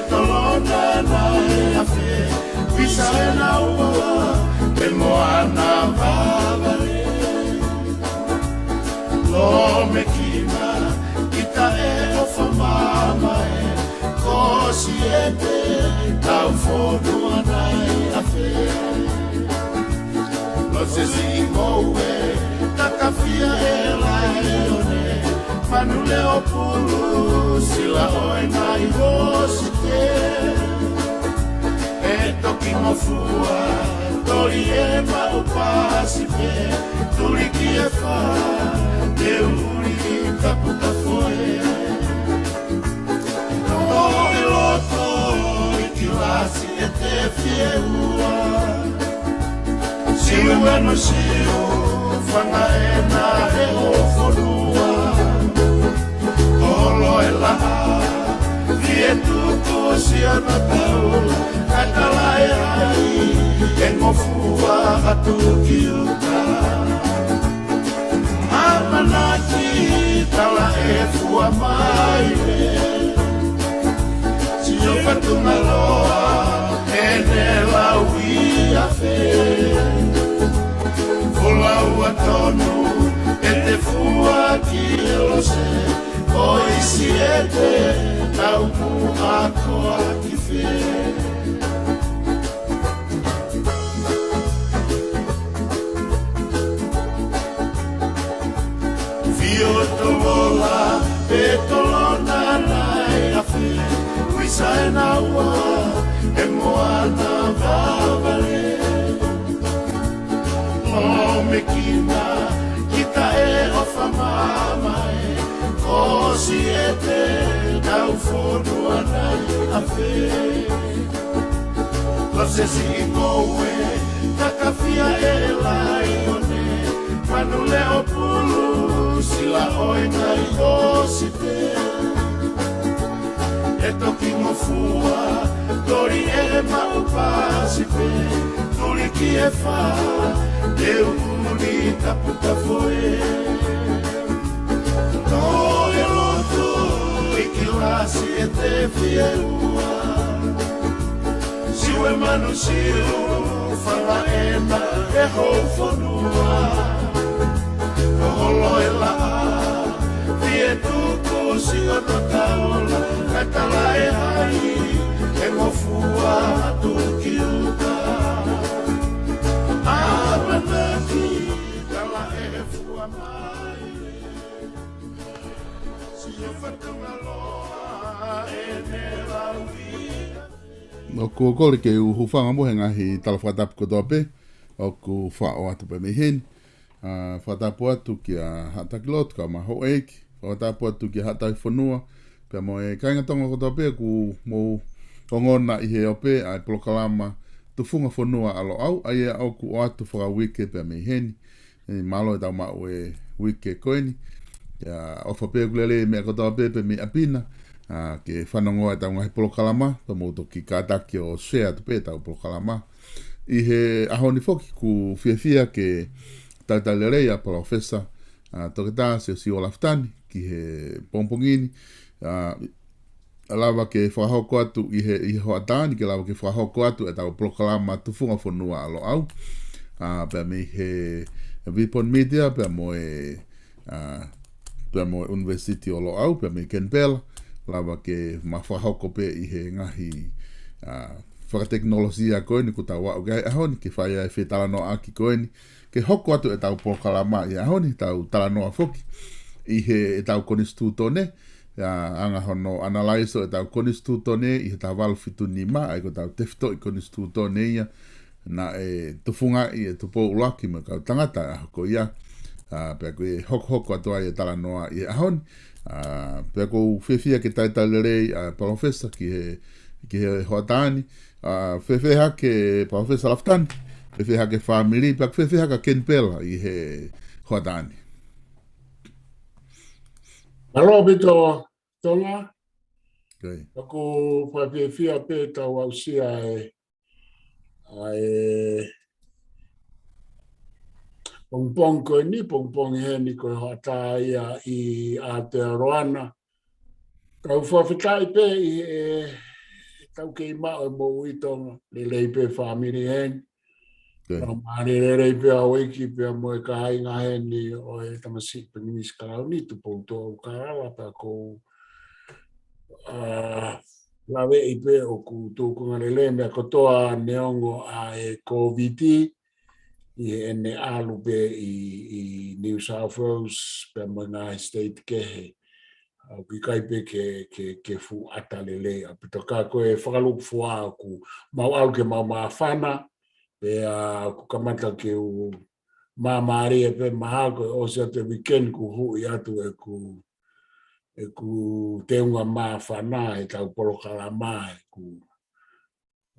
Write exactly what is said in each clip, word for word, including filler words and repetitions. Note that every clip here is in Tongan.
Tolona naʻe afe, visa ʻe naua, ʻe moana vavale. Lōmekina, kita ʻe ʻofa mamae, ko Siete, tau fonua naʻe afe. Losesi ʻi Ngoue, Takafia ʻe Laione, Manu Leopulu, Silaʻoe naʻe ʻosi pē. ʻE toki ngofua, toli ʻe maʻu pasi pē, tuli ki e fā, te uli taputapu ē. Ko e loto ʻi Kilasi ʻe te fie ua. Siu ʻe Nuʻu Siu, fanga ʻena he houfonua. Holo e laʻā, fie tuku siana taula, kae tala ʻe ai, ʻe ngofua atu ki ʻuta. ʻAmanaki tala ʻe fua mai ē. Sio fatunga loa, ʻene lau ʻi afe. Folaua tonu, ʻe te fua ki e lose. ʻOi Siete, tau muʻa koa ki fē. Fio tolola, pe tolona naʻe afe, visa ʻe naua, ʻe moana vavale. Lōmekina, kita ʻe ʻofa mamae, ko Siete, tau fonua naʻe afe. Losesi ʻi Ngoue, Takafia ʻe Laione, Manu Leopulu, Silaʻoe naʻe ʻosi pē. ʻE toki ngofua, toli ʻe maʻu pasi pē, tuli ki e fā, te uli taputapu ē. Ko e loto ʻi Kilasi ʻe te fie ua. Siu ʻe Manu Siu, fanga ʻena he houfonua. Ko holo e laʻā, fie tuku siana taula, kae tala ʻe ai, ʻe ngofua atu ki ʻuta. ʻAmanaki tala ʻe fua mai. ʻOku ou kole ke u hūfanga mo e ngaahi tala fakatapu kotoa pē ʻoku fakaʻoatu pē mei heni. ʻA, fakatapu atu kia Haʻatakilot kae ʻumaʻā houʻeiki. Fakatapu atu kia Haʻatauhifonua, pea mo e kāinga Tonga kotoa pē ʻoku mou ongona ʻi he ope ʻa e polokalama Tufunga Fonua ʻa Loʻau, ʻa ia ʻoku ʻoatu fakauike pē mei heni. ʻE, mālō e tau maʻu e uike ko eni. ʻIa, ʻofa pē ʻoku lelei e meʻa kotoa pē pē mei ʻapi na, ʻa, ke fanongo ʻetau ngaahi polokalama, pea mou toki kātaki ʻo share atu pē ʻetau polokalama. ʻI he ʻaho ni foki ʻoku fiefia ke talitali lelei ʻa Palōfesa, ʻa, Toketā Siosiua Lafitani ki he pongipongi ni, ʻa, lava ke fakahoko atu ʻi he, ʻi he hoʻatā ni, ke lava ke fakahoko atu ʻetau polokalama Tufunga Fonua ʻa Loʻau. ʻA, pea mei he Vipon Media, pea mo e, ʻa, pea mo e University ʻo Loʻau, pea mei Kenipela, lava ke ma fakahoko pē ʻi he ngaahi, ʻa, fakatekinolosia ko eni ʻoku tau aʻu ki ai he ʻaho ni, ke fai ai e fetalanoaʻaki ko eni, ke hoko atu ʻetau polokalama ʻi he ʻaho ni, tau talanoa foki ʻi he ʻetau konisitūtone, ʻa, anga hono analyze ʻo ʻetau konisitūtone ʻi he taha valu fitu nima, ʻa ia ko ʻetau tefitoʻi konisitūtone ia naʻe tufungaʻi ʻe Tupou ʻUluaki mo e kau tangata ʻi he ʻaho ko ia. ʻA, pea ko e hokohoko atu ai e talanoa ʻi he ʻaho ni. ʻA, pea ʻoku ou fiefia ke talitali lelei ʻa Palōfesa ki he, ki he hoʻatā ni. ʻA, fēfē hake Palōfesa Lafitani, fēfē hake fāmili, pea fēfē hake Kenipela ʻi he hoʻatā ni. Mālō ʻaupito Tonga. Kai. ʻOku fakafiefia pē tau aʻusia e, ʻa e pongipongi ko eni, pongipongi heni ko e hoʻatā ia ʻi Aotearoa na. Kau fakafetaʻi pē ʻi he tau kei maʻu e moʻui Tonga, lelei pē fāmili heni. Mālō, lelei pē ʻa e ʻEiki pea mo e kāinga heni ʻo e tamasiʻi Pilinisi Kalauni, Tupoutoʻa ʻUlukalala, pea ʻoku ou, ā, laveʻi pē ʻoku tuʻunga lelei meʻa kotoa neongo ʻa e Kōviti ʻi heʻene ʻalu pē ʻi, ʻi New South Wales pea mo e ngaahi state kehe. ʻOku ʻikai pē ke, ke, ke fuʻu ʻata lelei ʻaupito. Ka ko e fakalūkufua ʻoku mau ʻalu ke mau māfana, pea ʻoku kamata ke u māmālie pē mahalo ko e ʻosi atu e weekend kuo huʻi atu ʻeku, ʻeku teunga māfana ʻetau polokalama, ʻeku,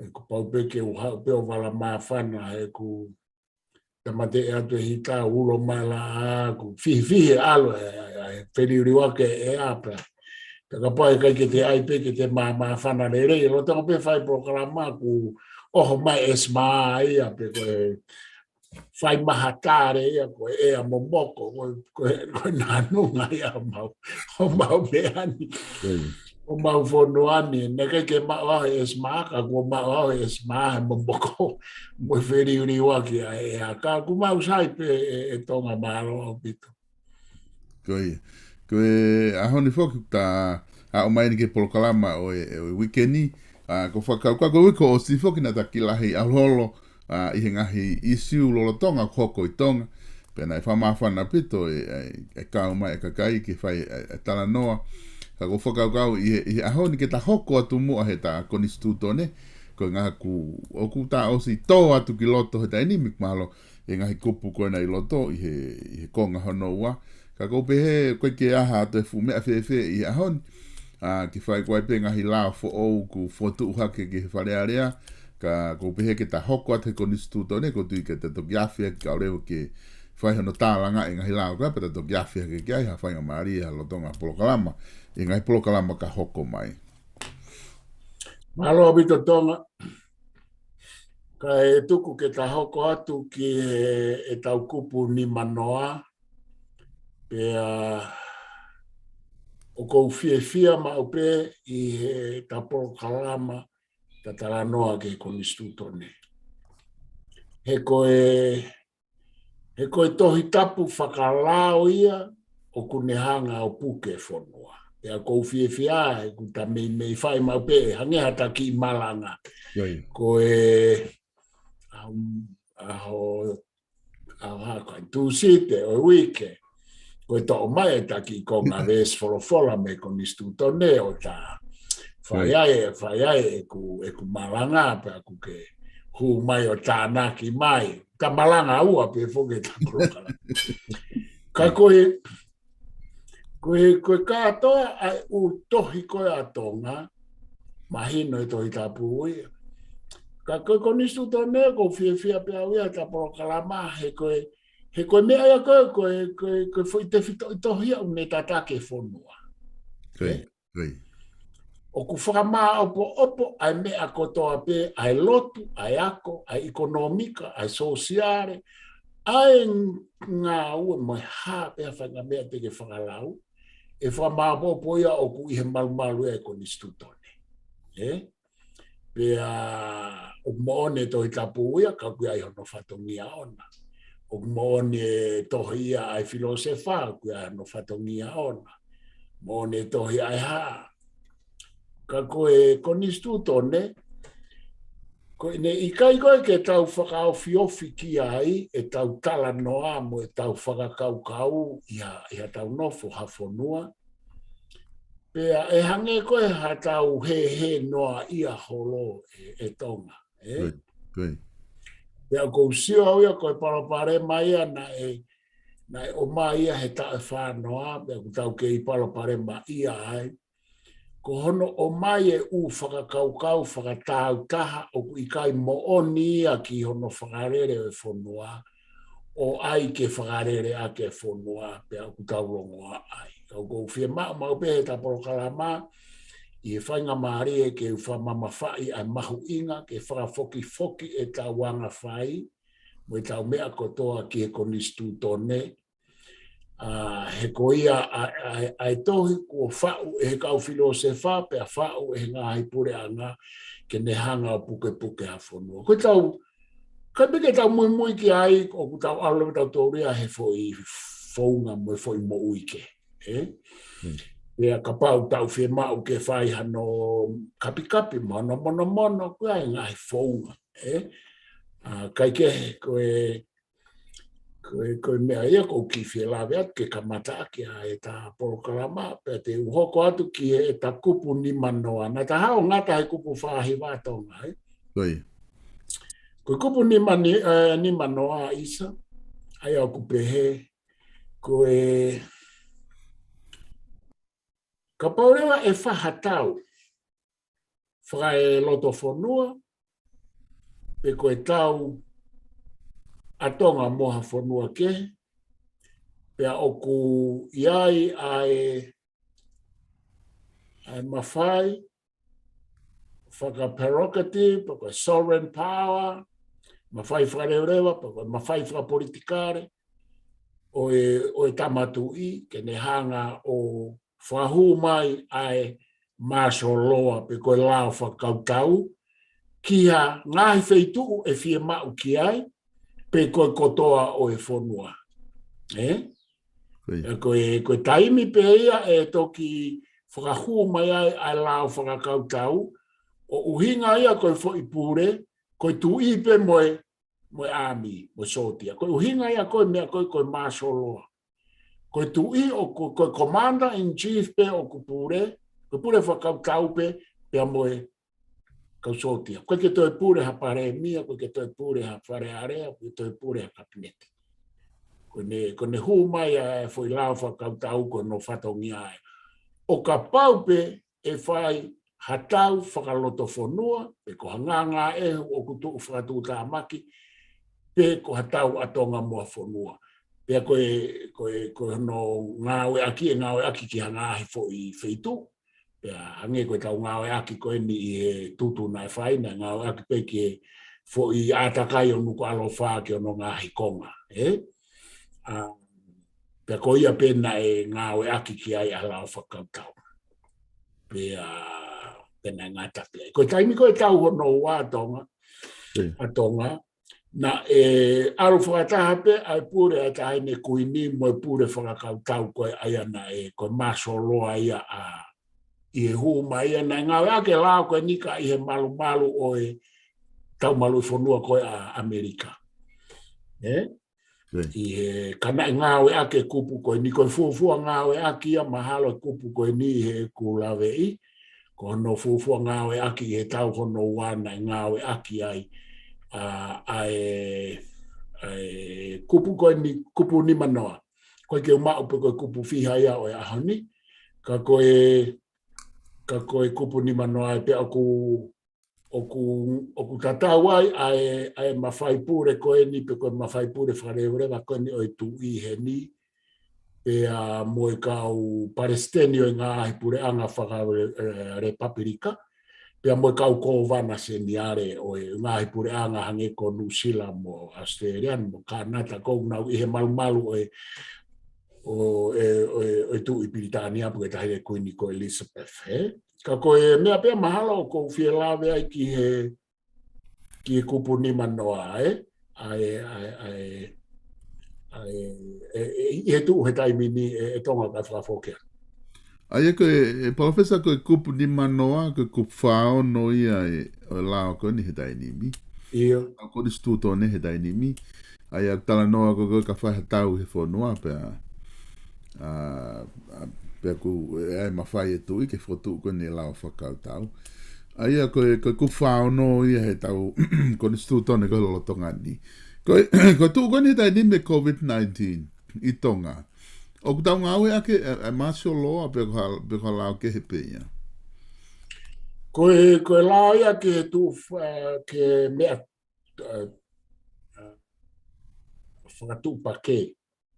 ʻeku pau pē ke u haʻu pē ʻo vala māfana, ʻeku tāmateʻi atu e hita, ulo mai lā, ʻoku fihifihi e ʻalu, ʻe, ʻe, ʻe feliuliuaki e ʻea pē. Pea kapau ʻe ʻikai ke te ʻai pē ke te mā, māfana lelei, ʻe lolotonga pē fai polokalama ʻoku ʻoho mai e ʻesima ia pē ko e fai mahatare ia, ko e ʻea momoko, ko e, ko e, ko e nanunga ia ʻo mau, ʻo mau meʻa ni. ʻO mau fonua ni, naʻe ʻikai ke maʻu au he ʻesima, ka kuo maʻu au he ʻesima he momoko, mo e feliuliuaki ʻa e ʻea, ka ʻoku mau sai pē ē, ē Tonga, mālō ʻaupito. Ko ia. Ko e ʻaho ni foki ta aʻu mai ni ki he polokalama ʻo e, ʻo e weekend ni, ā, ko e fakakaukau ko e uike kuo ʻosi foki naʻa ta kiʻi lahi ʻalu holo, ā, ʻi he ngaahi ʻisiū lolotonga ʻoku hoko ʻi Tonga. Pea naʻe fakamāfana ʻaupito e, e, e kau mai e kakai ke fai e, e talanoa. Ka ko e fakakaukau ʻi he, ʻi he ʻaho ni ke ta hoko atu muʻa he ta konisitūtone, ko e ngaahi ʻoku, ʻoku ta ʻosi tō atu ki loto he taimi ni, mahalo, e ngaahi kupu ko ena ʻi loto ʻi he, ʻi he konga hono ua. Ka ʻoku ou pehē, ʻoku ʻikai ke ʻaha atu e fuʻu meʻa fēfē ʻi he ʻaho ni. Ā, ke fai ko ē pē ngaahi lao foʻou kuo fokotuʻu hake ki he Fale Alea, ka ʻoku ou pehē ke ta hoko atu he konisitūtone, ʻoku ou tui ke ta toki afe hake kae ʻoua ke fai hono tālangaʻi e ngaahi lao ko ē, pea ta toki afe hake ki ai ha faingamālie ʻi he lolotonga polokalama, ʻi he ngaahi polokalama ka hoko mai. Mālō ʻaupito Tonga. Kae tuku ke ta hoko atu ki he, ʻetau kupu nimanoa, pea ʻoku ou fiefia maʻu pē ʻi he ta polokalama, ta talanoa ki he konisitūtone. He ko e, he ko e Tohi Tapu fakalao ia ʻoku ne hanga ʻo puke e fonua. Pea ʻoku ou fiefia he ʻoku ta meimei fai maʻu pē, hangē ha ta kiʻi malanga. Ko e, um, ʻaho, ʻaho hā ko ē, Tūsite ʻo e uike, ko e toʻo mai e ta kiʻi konga veesi folofola mei he konisitūtone ʻo ta fai ai, fai ai ʻeku, ʻeku malanga pea ʻoku ke hū mai ʻo tānaki mai. Ta malanga ua pē foki he ta polokalama. Ka ko e, ko e, ko e kātoa ʻa e ʻū tohi ko ē ʻa Tonga, mahino e Tohi Tapu ia. Ka ko e konisitūtone ʻoku ou fiefia pē au ia he ta polokalama, he ko e, he ko e meʻa ia ko e, ko e, ko e, ko e foʻi tefitoʻi tohi ia ʻoku ne tataki e fonua. ʻOku fakamāʻopoʻopo ʻa e meʻa kotoa pē, ʻa e lotu, ʻa e ako, ʻa e ʻekonōmika, ʻa e sōsiale, ʻa e ngāue mo e hā pē ha faʻahinga meʻa te ke fakalau, ʻe fakamāʻopoʻopo ia ʻoku ʻi he malumalu ia e konisitūtone. Ē? Pea ʻoku moʻoni e Tohi Tapu ia, ka ʻoku ʻi ai hono fatongia ʻona. ʻOku moʻoni e tohi ia ʻa e filōsefa, ʻoku ʻi ai hono fatongia ʻona. Moʻoni e tohi ʻa e hā. Ka ko e konisitūtone, ko ʻene ʻikai ko ē ke tau fakaofiofi ki ai ʻetau talanoa mo ʻetau fakakaukau ʻi ha, ʻi haʻatau nofo ha fonua. Pea ʻe hangē ko ē haʻatau hēhē noa ia holo ē, ē Tonga, ē? Pea ʻoku ou sio au ia ko e palopalema ia naʻe, naʻe ʻomai ia he taʻu ʻe fā noa, pea ʻoku tau kei palopalema ia ai. Ko hono ʻomai e ʻū fakakaukau fakatāutaha ʻoku ʻikai moʻoni ia ki hono fakalele ʻo e fonua, ʻo ʻai ke fakalele ʻaki e fonua, pea ʻoku tau longoaʻa ai. Ka ʻoku ou fiemaʻu maʻu pē he ta polokalama, ʻi he faingamālie ke u fakamamafaʻi ʻa e mahuʻinga, ke fakafokifoki ʻetau anga fai, mo ʻetau meʻa kotoa ki he konisitūtone, ʻA, he ko ia ʻa, ʻa, ʻa e tohi kuo faʻu ʻe he kau filōsefa, pea faʻu ʻe he ngaahi puleʻanga, ke ne hanga ʻo pukepuke ha fonua. Ko e tau, ka pē ke tau muimui ki ai, ʻoku tau ʻalu leva ʻo tau tōlia he foʻi founga mo e foʻi moʻui kehe, ē? Pea kapau tau fiemaʻu ke fai hano kapikapi, mo hano monomono, ko e ngaahi founga, ē? ʻA, kaikehe, ko e, ko e, ko e meʻa ia ʻoku ou kiʻi fie lave atu ke kamata ʻaki ʻa ʻeta polokalama, pea te u hoko atu ki heʻeta kupu nima noa. Naʻa ta hao ngata he kupu fā hiva Tonga, ē? Ko ia. Ko e kupu nima ni-, ē, nima noa ʻisa, ʻa ia ʻoku pehē, ko e, kapau leva ʻe fai ha tau fakaelotofonua, pe ko e tau ʻa Tonga mo ha fonua kehe, pea ʻoku ʻi ai ʻa e, ʻa e mafai faka-prerogative, pe ko e sovereign power, mafai fakaleveleva, pe ko e mafai fakapolitikale, ʻo e, ʻo e tama tuʻi, ke ne hanga ʻo fakahū mai ʻa e martial law pe ko e lao fakakautau, ki ha ngaahi feituʻu ʻe fiemaʻu ki ai, pe ko e kotoa ʻo e fonua. Ē? Ko ia. Ē, ko e, ko e taimi pē ia ʻe toki fakahū mai ai ʻa e lao fakakautau, ʻo ʻuhinga ia ko e foʻi pule, ko e tuʻi pē mo e, mo e ʻāmi, mo e sōtia. Ko e ʻuhinga ia ko e meʻa ko e, ko e martial law. Ko e tuʻi ʻoku, ko e commander in chief pē ʻoku pule, ko e pule fakakautau pē, pea mo e kau sōtia. ʻOku ʻikai ke toe pule ha palēmia, ʻoku ʻikai ke toe pule ha fale alea, ʻoku ʻikai ke toe pule ha kapineti. Ko ʻene, ko ʻene hū mai ʻa e foʻi lao fakakautau ko hono fatongia ē. ʻO kapau pē ʻe fai ha tau fakalotofonua, pe ko ha ngāngāʻehu ʻoku tuʻu fakatuʻutāmaki, pe ko ha tau ʻa Tonga mo ha fonua. Pea ko e, ko e, ko hono ngāueʻaki, ʻe ngāueʻaki ki ha ngaahi foʻi feituʻu. Pea hangē ko ʻetau ngāueʻaki ko eni ʻi he tutu naʻe fai, naʻe ngāueʻaki pē ki he foʻi ʻātakai ʻo Nukuʻalofa ki hono ngaahi konga, ē? ʻA, pea ko ia pē naʻe ngāueʻaki ki ai ʻa e lao fakakautau. Pea, pea naʻe ngata pē. Ko e taimi ko e tau hono ua ʻa Tonga, ʻa Tonga, naʻe ʻalu fakataha pē ʻa e pule ʻa e Taʻahine Kuini mo e pule fakakautau ko ē ʻa ia naʻe, ko e martial law ia ʻa, ʻi he hū mai ia naʻe ngāueʻaki e lao ko eni ka ʻi he malumalu ʻo e tau maluʻi fonua ko ē ʻa ʻAmelika. Ē? ʻI he ka naʻe ngāueʻaki e kupu ko eni, ko e fuofua ngāueʻaki ia mahalo e kupu ko eni ʻi heʻeku laveʻi, ko hono fuofua ngāueʻaki ʻi he tau hono ua naʻe ngāueʻaki ai, ʻa, ʻa e, ʻa e kupu ko eni, kupu nima noa. ʻOku ʻikai ke u maʻu pe ko e kupu fiha ia ʻo e ʻaho ni, ka ko e, ka ko e kupu nima noa ē pea ʻoku ʻoku, ʻoku tatau ai ʻa e, ʻa e mafai pule ko eni, pe ko e mafai pule fakaleveleva ko eni ʻo e tuʻi heni, pea mo e kau palesiteni ʻo e ngaahi puleʻanga faka-, ē, lepapilika, pea mo e kau kōvana seniale ʻo e ngaahi puleʻanga hangē ko Nuʻusila mo ʻAositelēlia mo Kānata, ʻoku nau ʻi he malumalu ʻo e, ʻo e, ʻo e, ʻo e Tuʻi Pilitānia pe ko e Taʻahine Kuini ko Elizabeth, ē? Ka ko e meʻa pē mahalo ʻoku ou fie lave ai ki he, ki he kupu nima noa, ē? ʻA e, ʻa e, ʻa e, ʻa e, ē, ē, ʻi he tuʻu he taimi ni, ē, ʻe Tonga ka fakafokea. ʻA ia ko e, ē, Palōfesa, ko e kupu nima noa, ko e kupu fā ono ia ē, ʻo e lao ko eni he taimi ni. ʻIo. ʻA e konisitūtone he taimi ni. ʻA ia ʻoku talanoa ko ē ka fai ha tau he fonua pea, ʻa, ʻa, pea ʻoku, ē, ʻa e mafai e tuʻi ke fokotuʻu ko eni e lao fakakautau. ʻA ia ko e, ko e kupu fā ono ia he tau konisitūtone ko ē lolotonga ni. Ko e, ko e tuʻu ko eni he taimi ni mei he COVID nineteen ʻi Tonga. ʻOku tau ngāueʻaki e, e martial law pe ko ha, pe ko ha lao kehe pē ia. Ko e, ko e lao ia ke tuʻu, ē, ke meʻa, ē, ē, fakatuʻupakē.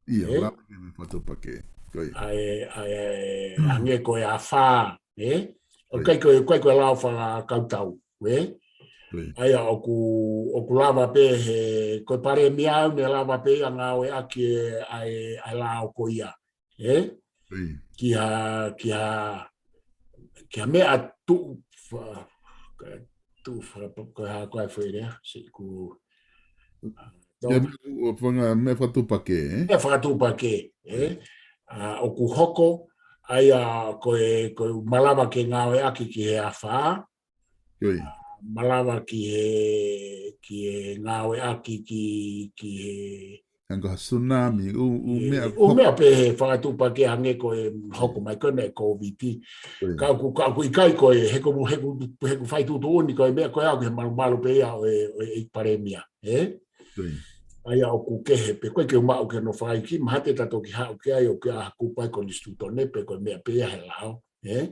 ʻIa, ē? Lao ke meʻa fakatuʻupakē. Ko ia. ʻA e, ʻa e, hangē ko e afā, ē? ʻOku ʻikai ko e, ʻoku ʻikai ko e lao fakakautau, ē? ʻA ia ʻoku, ʻoku lava pē he, ko e palēmia ʻoku ne lava pē ia ngāueʻaki e, ʻa e, ʻa e lao ko ia. Ē? Ki ha, ki ha, ki ha meʻa tuʻu, fa-, tuʻu, fa-, ko ha, ko ha foʻi lea, se ku, Ia, meʻa, ʻo fanga, meʻa fakatuʻupakē, ē? Meʻa fakatuʻupakē, ē? ʻA, ʻoku hoko, ʻa ia ko e, ko e malava ke ngāueʻaki ki he afā, malava ki he, ki he ngāueʻaki ki, ki he Hangē ko ha tsunami, ʻū, ʻū meʻa ʻū meʻa pē he fakatuʻupakē hangē ko e hoko mai ko ena e Kōviti. Ka ʻoku, ka ʻoku ʻikai ko e, he ko, he ko, he ko fai tuʻutuʻuni ko e meʻa ko e au he malumalu pē ia ʻo e, ʻo e palēmia, ē? ʻA ia ʻoku kehe pē, ko e ke u maʻu ke no fai ki, mahalo te ta toki haʻu ki ai ʻo ke ʻaha kupu ai konisitūtone pe ko e meʻa pē ia he lao, ē?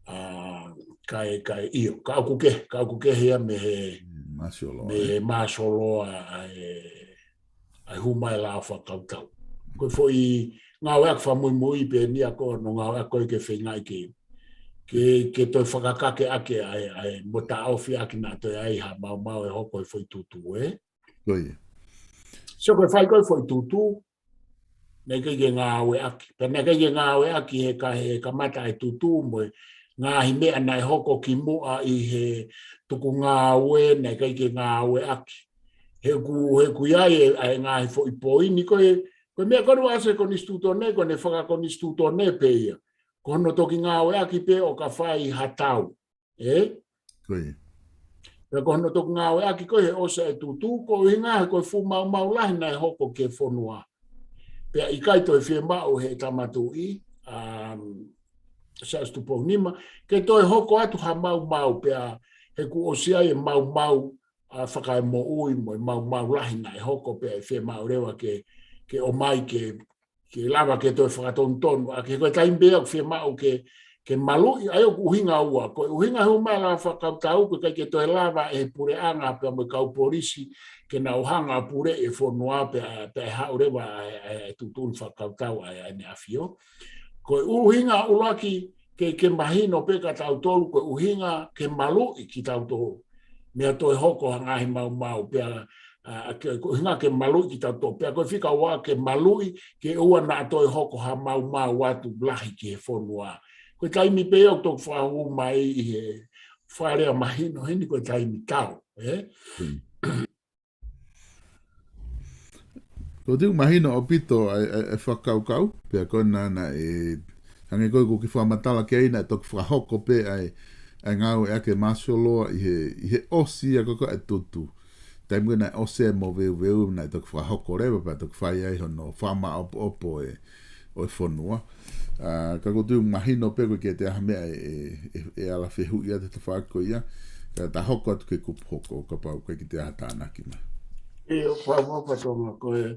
ʻA, kae, kae ʻio, ka ʻoku kehe, ka ʻoku kehe ia mei he, mei he māsolo ʻa, ʻa e, ʻa e hū mai lao fakakautau. Ko e foʻi ngāueʻaki fakamuimui pē eni ia ko hono ngāueʻaki ko e ke feingaʻi ke, ke, ke toe fakakake ʻaki ʻa e, ʻa e mo taʻofi ʻaki naʻa toe ʻai ha maumau ʻe hoko he foʻi tūtū, ē? Ko ia. So ko e fai ko e foʻi tūtū, naʻe ʻikai ke ngāueʻaki. Pea naʻe ʻikai ke ngāueʻaki he ka he kamata ʻa e tūtū mo e ngaahi meʻa naʻe hoko ki muʻa ʻi he tuku ngāue, naʻe ʻikai ke ngāueʻaki. He ʻoku, he ʻoku ʻi ai e, ʻa e ngaahi foʻi poini ko e, ko e meʻa ko ena ʻoku ʻasi he konisitūtone, ko ʻene fakakonisitūtone pē ia. Ko hono toki ngāueʻaki pē ʻo ka fai ha tau. Ē? Ko ia. Pea ko hono toki ngāueʻaki ko e he ʻosi e tūtū, ko e ʻuhinga he ko e fuʻu maumau lahi naʻe hoko ki he fonua. Pea ʻikai toe fiemaʻu he Tama Tuʻi, um, Siaosi Tupou Nima, ke toe hoko atu ha maumau pea he kuo ʻosi ai e maumau, ʻa, fakaemoʻui mo e maumau lahi naʻe hoko pea ʻe fiemaʻu leva ke, ke ʻomai ke ke lava ke toe fakatonutonu, ʻa, ke ko e taimi pē ʻoku fiemaʻu ke, ke maluʻi, ʻa ia ʻoku ʻuhinga ua, ko e ʻuhinga hū mai lao fakakautau, ko e ʻikai ke toe lava ʻe he puleʻanga pea mo e kau polisi, ke nau hanga ʻo puleʻi e fonua pea, pea ʻe haʻu leva ʻa e, ʻa e, ʻa e tuʻutuʻuni fakakautau ʻa e, ʻa ʻEne ʻAfio. Ko e ʻuhinga ʻuluaki ke, ke mahino pē kia tautolu, ko e ʻuhinga ke maluʻi kitautolu. Meʻa toe hoko ha ngaahi maumau pea, ʻa, ke, ko e ʻuhinga ke maluʻi kitautolu. Pea ko e fika ua ke maluʻi ke ʻoua naʻa toe hoko ha maumau atu lahi ki he fonua. Ko e taimi pē ʻoku toki fakahū mai ʻi he fakalea mahino heni ko e taimi tau, ē? Ko e tuʻu mahino ʻaupito ʻa e, ʻa e, ʻa e fakakaukau, pea ko ena naʻe, hangē ko e ʻoku ke fakamatala ki ai naʻe toki fakahoko pē ʻa e, ʻa e ngāueʻaki e māsolo ʻi he, ʻi he ʻosi ia ko ē ʻa e tūtū. Taimi ko ē naʻe ʻosi e moveuveu naʻe toki fakahoko leva, pea toki fai ai hono fakamāʻopoʻopo e, ʻo e fonua. ʻA, ka ko e tuʻu mahino pē ko e ke te aha meʻa ʻe, ʻe, ʻe, ʻe ala fehuʻi atu e tafaʻaki ko ia, ka ta hoko atu ki he kupu hoko, kapau ʻoku ʻikai ke te aha tānaki mai. ʻIo, papa, papa, Tonga, ko e,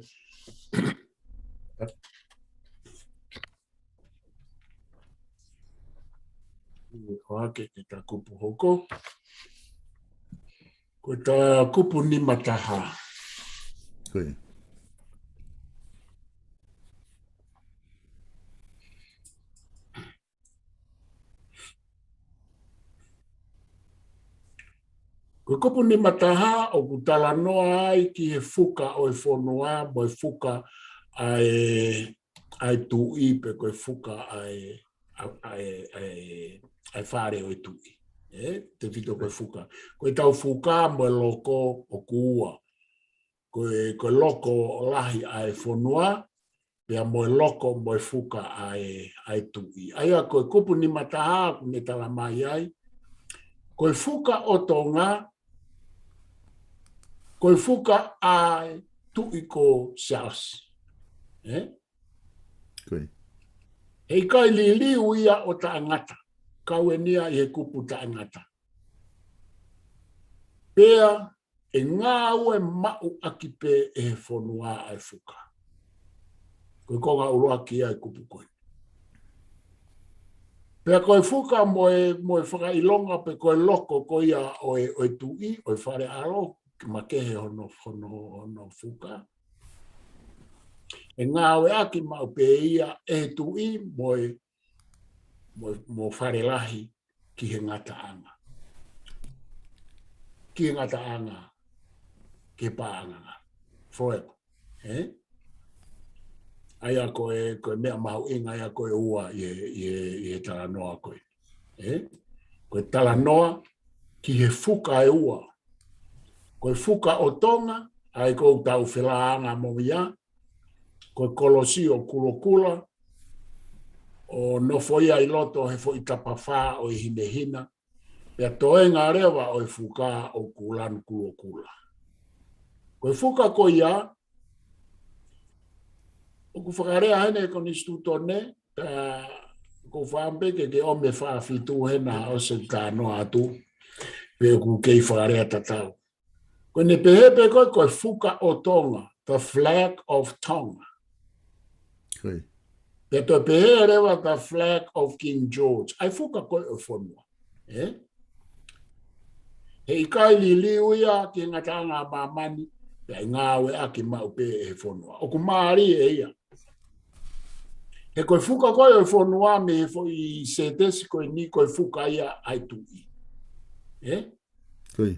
ʻIo, ʻohake ki he kupu hoko. Ko e kupu nima taha. Ko ia. Ko e kupu nima taha ʻoku talanoa ai ki he fuka ʻo e fonua, mo e fuka ʻa e, ʻa e tuʻi, pe ko e fuka ʻa e, ʻa, ʻa e, ʻa e, ʻa e fale ʻo e tuʻi. Ē, tefito ko e fuka. Ko e tau fuka mo e loko ʻoku ua. Ko e, ko e loko lahi ʻa e fonua, pea mo e loko mo e fuka ʻa e, ʻa e tuʻi. ʻA ia ko e kupu nima taha ʻoku ne tala mai ai. Ko e fuka ʻo Tonga, ko e fuka ʻa e tuʻi ko Siaosi. Ē? Ko ia. He ʻikai liliu ia ʻo taʻengata. Kau eni ia ʻi he kupu taʻengata. Pea ʻe ngāue maʻu ʻaki pē ʻe he fonua ʻa e fuka. Ko e konga ʻuluaki ia e kupu ko ē. Pea ko e fuka mo e, mo e fakaʻilonga pe ko e loko ko ia ʻo e, ʻo e tuʻi, ʻo e fale ʻalo, makehe hono, hono, hono fuka. ʻE ngāueʻaki maʻu pē ia ʻe he tuʻi mo e, mo, mo Falelahi ki he ngataʻanga. ki he ngataʻanga, ki he paʻanga. Forever. Ē? ʻA ia ko e, ko e meʻa mahuʻinga ia ko e ua ʻi he, ʻi he, ʻi he talanoa ko ē. Ē? Ko e talanoa ki he fuka ʻe ua. Ko e fuka ʻo Tonga, ʻa ia ko ʻetau felāngaʻi mo ia, ko e kolosi ʻo Kulokula, ʻo nofo ia ʻi loto he foʻi tapafā ʻo e hinehina, pea toenga leva ʻo e fuka ʻoku lanu Kulokula. Ko e fuka ko ia, ʻoku fakalea heni ʻe he konisitūtone, ka ʻoku ou fakaʻamu pē ke ke ʻomai e fā fitu hena ʻo se talanoa atu, pe ʻoku kei fakalea tatau. Ko ʻene pehē pē ko e, ko e fuka ʻo Tonga, the flag of Tonga. Ko ia. Pea toe pehē leva the flag of King George. ʻA e fuka ko ē ʻo e fonua. Ē? He ʻikai liliu ia ki he ngataʻanga ʻa māmani, pea ʻe ngāueʻaki maʻu pē ʻe he fonua. ʻOku mālie ia. He ko e fuka ko ē ʻo e fonua mei he foʻi sētesi ko eni ko e fuka ia ʻa e tuʻi. Ē? Ko ia.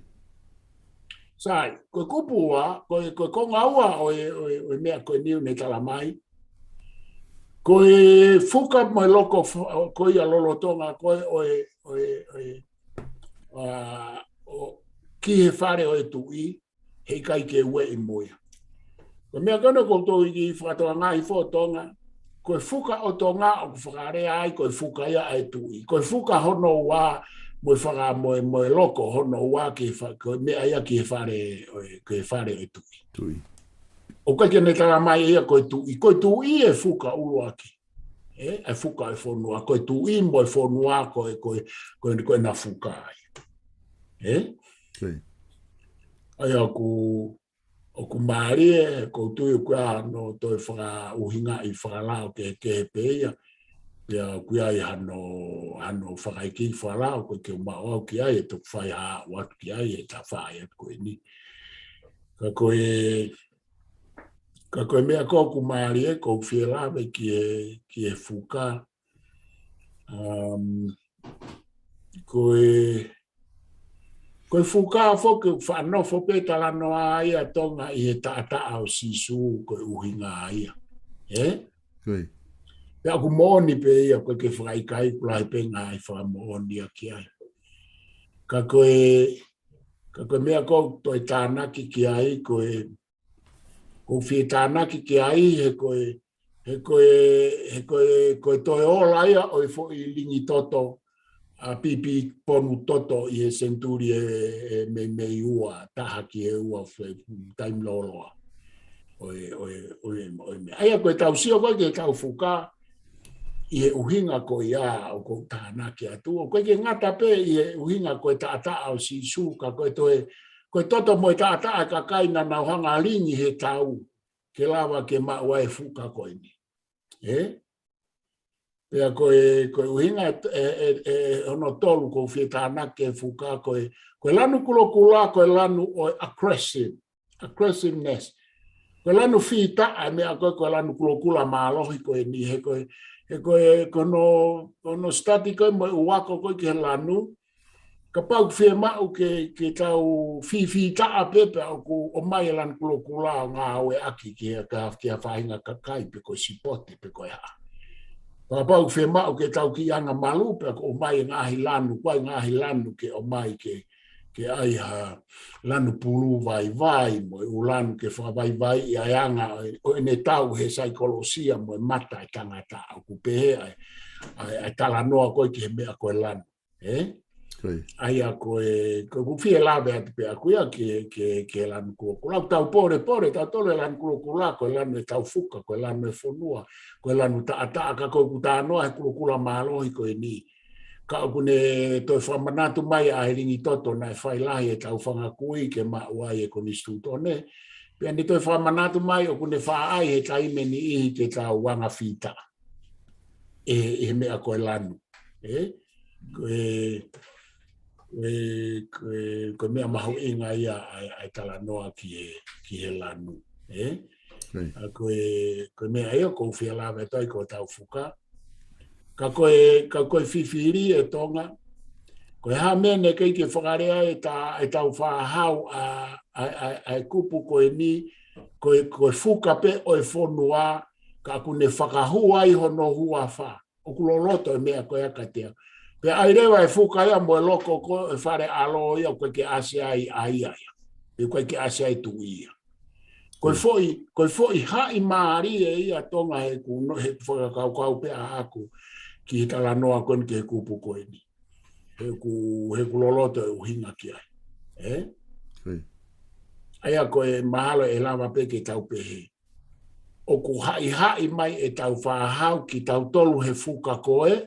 Sai, ko e kupu ua, ko e, ko e konga ua ʻo e, ʻo e, ʻo e meʻa ko eni ʻoku ne tala mai. Ko e fuka mo e loko fo-, ko ia lolotonga, ko e, ʻo e, ʻo e, ʻo e, ʻa, ʻo, ki he fale ʻo e tuʻi, he ʻikai ke ueʻi mo ia. Ko e meʻa ko ena ʻoku ou tui ke fakatokangaʻi foki ʻe Tonga, ko e fuka ʻo Tonga ʻoku fakalea ai, ko e fuka ia ʻa e tuʻi. Ko e fuka hono ua, mo e faka-, mo e, mo e loko hono ua ki he fa-, ko e meʻa ia ki he fale, ʻo e, ki he fale ʻo e tuʻi. Tuʻi. ʻOku ʻikai ke ne tala mai ia ko e tuʻi. Ko e tuʻi e fuka ʻuluaki. Ē, e fuka e fonua. Ko e tuʻi mo e fonua ko e, ko e, ko e, ko ʻena fuka ai. Ē? Ko ia. ʻA ia ʻoku, ʻoku mālie, ʻoku ou tui ʻoku ʻi ai hano toe fakaʻuhingaʻi fakalao kehekehe pē ia. Pea ʻoku ʻi ai hano, hano fakaikiiki fakalao, ʻoku ʻikai ke u maʻu au ki ai, ʻe toki fai ha ʻoatu ki ai, ʻe ta fai atu ko eni. Ka ko e, ka ko e meʻa ko ē ʻoku mālie, ʻoku ou fie lave ki he, ki he fuka. Um, ko e, ko e fuka foki ʻoku fakanofo pē talanoa ia ʻa Tonga ʻi he taʻataʻa ʻo Sīsū ko e ʻuhinga ia. Ē? Ko ia. Pea ʻoku moʻoni pē ia, ʻoku ʻikai ke fakaʻikaiʻi, ʻoku lahi pē ngaahi fakamoʻoni ia ki ai. Ka ko e, ka ko e meʻa ʻoku ou toe tānaki ki ai, ko e, ʻoku ou fie tānaki ki ai, he ko e, he ko e, he ko e, ko e toe ola ia ʻo e foʻi lingi toto, ʻa e pipi ponu toto ʻi he senituli ʻe, ʻe meimei ua, taha ki he ua fe-, taimi lōloa. ʻO e, ʻo e, ʻo e, ʻo e meʻa. ʻA ia ko ʻetau sio ko ē ki heʻetau fuka, ʻi he ʻuhinga ko ia ʻoku ou tānaki atu. ʻOku ʻikai ke ngata pē ʻi he ʻuhinga ko e taʻataʻa ʻo Sīsū ka ko e toe, ko e toto mo e taʻataʻa ʻa e kakai naʻa nau hanga ʻo lingi he tau, ke lava ke maʻu ai e fuka ko eni. Ē? Pea ko e, ko e ʻuhinga ʻe, ʻe, ʻe, ʻe hono tolu ʻoku ou fie tānaki ki he fuka ko e, ko e lanu Kulokula, ko e lanu ʻo e aggressive, aggressiveness. Ko e lanu fītaʻa e meʻa ko ē, ko e lanu Kulokula mālohi ko eni, he ko e, he ko e, ko hono, hono study ko ē mo e ʻuluaki ko ē ki he lanu, kapau ʻoku fiemaʻu ke, ke tau fīfītaʻa pē pea ʻoku ʻomai e lanu Kulokula ʻo ngāueʻaki ki he, ki he, ki he faʻahinga kakai pe ko e sipote pe ko e hā. Kapau ʻoku fiemaʻu ke tau kiʻi anga malu pea ʻoku ʻomai e ngaahi lanu, ko e ngaahi lanu ke ʻomai ke, ke ʻai ha lanu pulu vaivai mo e ʻū lanu ke fakavaivaiʻi ʻa e anga ʻo e, ʻo ʻene tau he saikolosia mo e mata e tangata ʻoku pehē ʻa e, ʻa e, ʻa e talanoa ko ē ki he meʻa ko e lanu. Ē? Ko ia. ʻA ia ko e, ko ʻeku fie lave atu pē ʻaku ia ki he, ki he, ki he lanu Kulokula. ʻOku tau pōlepole, tautolu e lanu Kulokula, ko e lanu ʻetau fuka, ko e lanu e fonua, ko e lanu taʻataʻa ka ko ʻeku talanoa he Kulokula mālohi ko eni. Ka ʻoku ne toe fakamanatu mai ʻa e lingi toto naʻe fai lahi ʻetau fanga kui ke maʻu ai e konisitūtone. Pea ne toe fakamanatu mai ʻoku ne faʻa ʻai he taimi ʻe niʻihi ke tau anga fītaʻa. ʻE, ʻe he meʻa ko e lanu. Ē? Ko e, ko e, ko e, ko e meʻa mahuʻinga ia ʻa e, ʻa e talanoa ki he, ki he lanu. Ē? Ko ia. ʻA ko e, ko e meʻa ia ʻoku ou fie lave atu ai ko ʻetau fuka. Ka ko e, ka ko e fifili ʻe Tonga, Ko e hā e meʻa naʻe ʻikai ke fakalea ai ʻe ta-, ʻe Tāufaʻāhau ʻa, ʻa, ʻa, ʻa e kupu ko eni, ko e, ko e fuka pē ʻo e fonua, ka ʻoku ne fakahū ai hono huafa. ʻOku loloto e meʻa ko ia ka te a. Pea ʻai leva e fuka ia mo e loko ko e fale ʻalo ia ʻoku ʻikai ke ʻasi ai ʻa ia ia. Pea ʻoku ʻikai ke ʻasi ai tuʻi ia. Ko e foʻi, ko e foʻi haʻi mālie ia Tonga he ʻoku no-, he ʻoku fakakaukau pē ʻaʻaku ki he talanoa ko eni ki he kupu ko eni. He ʻoku, he ʻoku loloto e ʻuhinga ki ai. Ē? ʻA ia ko e mahalo ʻe lava pē ke tau pehē. ʻOku haʻihaʻi mai ʻe Tāufaʻāhau kitautolu he fuka ko ē,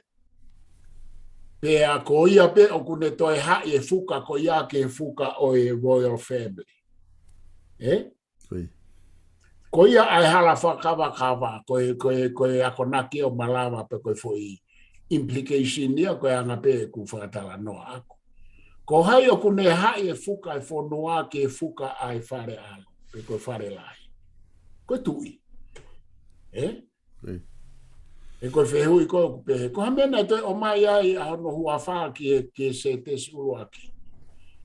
pea ko ia pē ʻoku ne toe haʻi e fuka ko ia ki he fuka ʻo e Royal Family. Ē? Ko ia ʻa e hala fakakavakava, ko e, ko e, ko e akonaki ʻo malava pē ko e foʻi implication ia, ko e anga pē ʻeku fakatalanoa ʻaʻaku. Ko hai ʻoku ne haʻi e fuka e fonua ki he fuka ʻa e fale ʻalo, pe ko e fale lahi? Ko e tuʻi. Ē? He ko e fehuʻi ko ē ʻoku pehē, ko e hā e meʻa naʻe toe ʻomai ai ʻa hono huafa ki he, ki he sētesi ʻuluaki?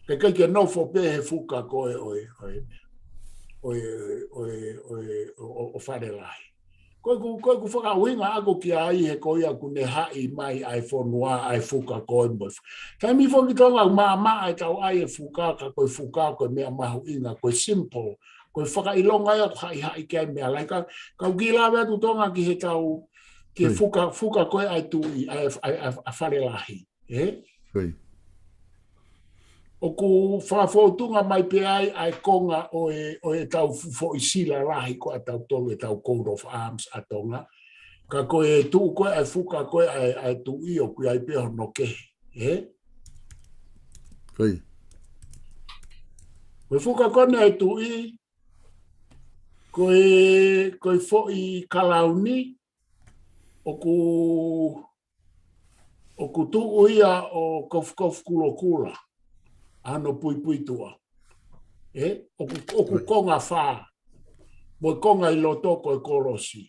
Ke ʻikai ke nofo pē he fuka ko ē ʻo e, ʻo e, ʻo e, ʻo e, ʻo e, ʻo, ʻo, ʻo fale lahi. Ko ʻeku, ko ʻeku fakaʻuhinga ʻaʻaku ki ai he ko ia ʻoku ne haʻi mai ʻa e fonua, ʻa e fuka ko ē mo e fu-. Taimi foki Tonga ʻoku maʻamaʻa ʻetau ʻai e fuka, ka ko e fuka ko e meʻa mahuʻinga, ko e symbol, ko e fakaʻilonga ia ʻoku haʻihaʻi ki ai meʻa lahi. Ka, ka u kiʻi lave atu Tonga ki he tau, ki he fuka, fuka ko ē ʻa e tuʻi, ʻa e, ʻa e, ʻa e, ʻa e fale lahi. Ē? ʻOku fakafōtunga mai pē ai ʻa e konga ʻo e, ʻo e tau fu-, foʻi sila lahi ko ē ʻa tautolu e tau coat of arms ʻa Tonga. Ka ko e tuʻu ko ē ʻa e fuka ko ē ʻa e, ʻa e tuʻi ʻoku ʻi ai pē hono kehe. Ē? Ko e fuka ko eni ʻa e tuʻi, ko e, ko e foʻi kalauni, ʻoku, ʻoku tuʻu ia ʻo kofukofu kulokula, ʻa hono puipuituʻa. Ē? ʻOku, ʻoku konga fā, mo e konga ʻi loto ko e kolosi.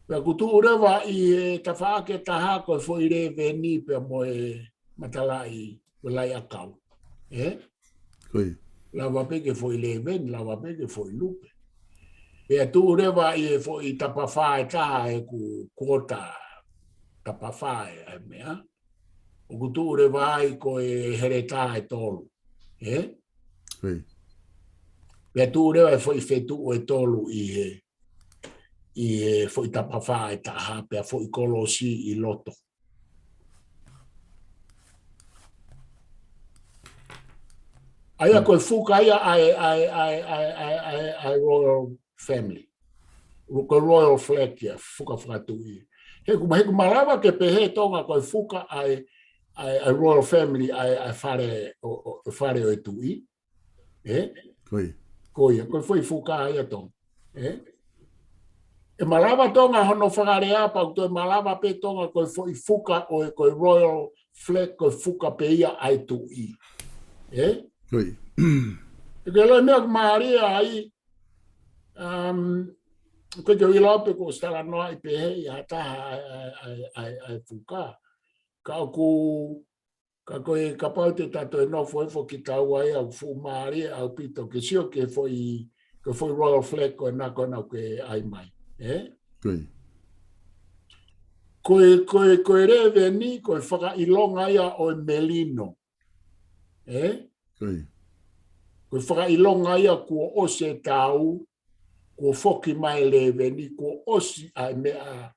Pea ʻoku tuʻu leva ʻi he tafaʻaki ʻe taha ko e foʻi lēveni pea mo e matalaʻi, ko e lai ʻakau. Ē? Lava pē ke foʻi lēveni, lava pē ke foʻi lupe. Pea tuʻu leva ʻi he foʻi tapafā ʻe taha ʻeku kuota tapafā ʻa e meʻa. ʻOku tuʻu leva ai ko e heletā ʻe tolu. Ē? Pea tuʻu leva e foʻi fetuʻu ʻe tolu ʻi he, ʻi he foʻi tapafā ʻe taha, pea foʻi kolosi ʻi loto. ʻA ia ko e fuka ia ʻa e, ʻa e, ʻa e Royal Family. Ko e Royal Flag ia, fuka fakatuʻi. He ʻoku ma-, he ʻoku malava ke pehē Tonga ko e fuka ʻa e, ʻa e, ʻa e Royal Family, ʻa e, ʻa e fale ʻo, ʻo, ʻo fale ʻo e tuʻi. Ē? Ko ia, ko e foʻi fuka ia Tonga. Ē? ʻE malava Tonga hono fakalea pau toe malava pē Tonga ko e foʻi fuka ʻo e, ko e Royal Flag, ko e fuka pē ia ʻa e tuʻi. Ē? ʻE ke loi meʻa ʻoku mālie ai, um, ko e ke ʻilo pē ko e talanoaʻi pehē ʻi ha taha ʻa e, ʻa e, ʻa e, ʻa e, ʻa e fuka. Ka ʻoku Ka ko e kapau te ta toe nofo hifo ki taua ia ʻoku fuʻu mālie ʻaupito ke sio ki he foʻi, ki he foʻi Royal Flag ko ena ko ena ʻoku ke ʻai mai. Ē? Ko e, ko e, ko e lēveni, ko e fakaʻilonga ia ʻo e melino. Ē? Ko e fakaʻilonga ia kuo ʻosi e tau, kuo foki mai e lēveni, kuo ʻosi ʻa e meʻa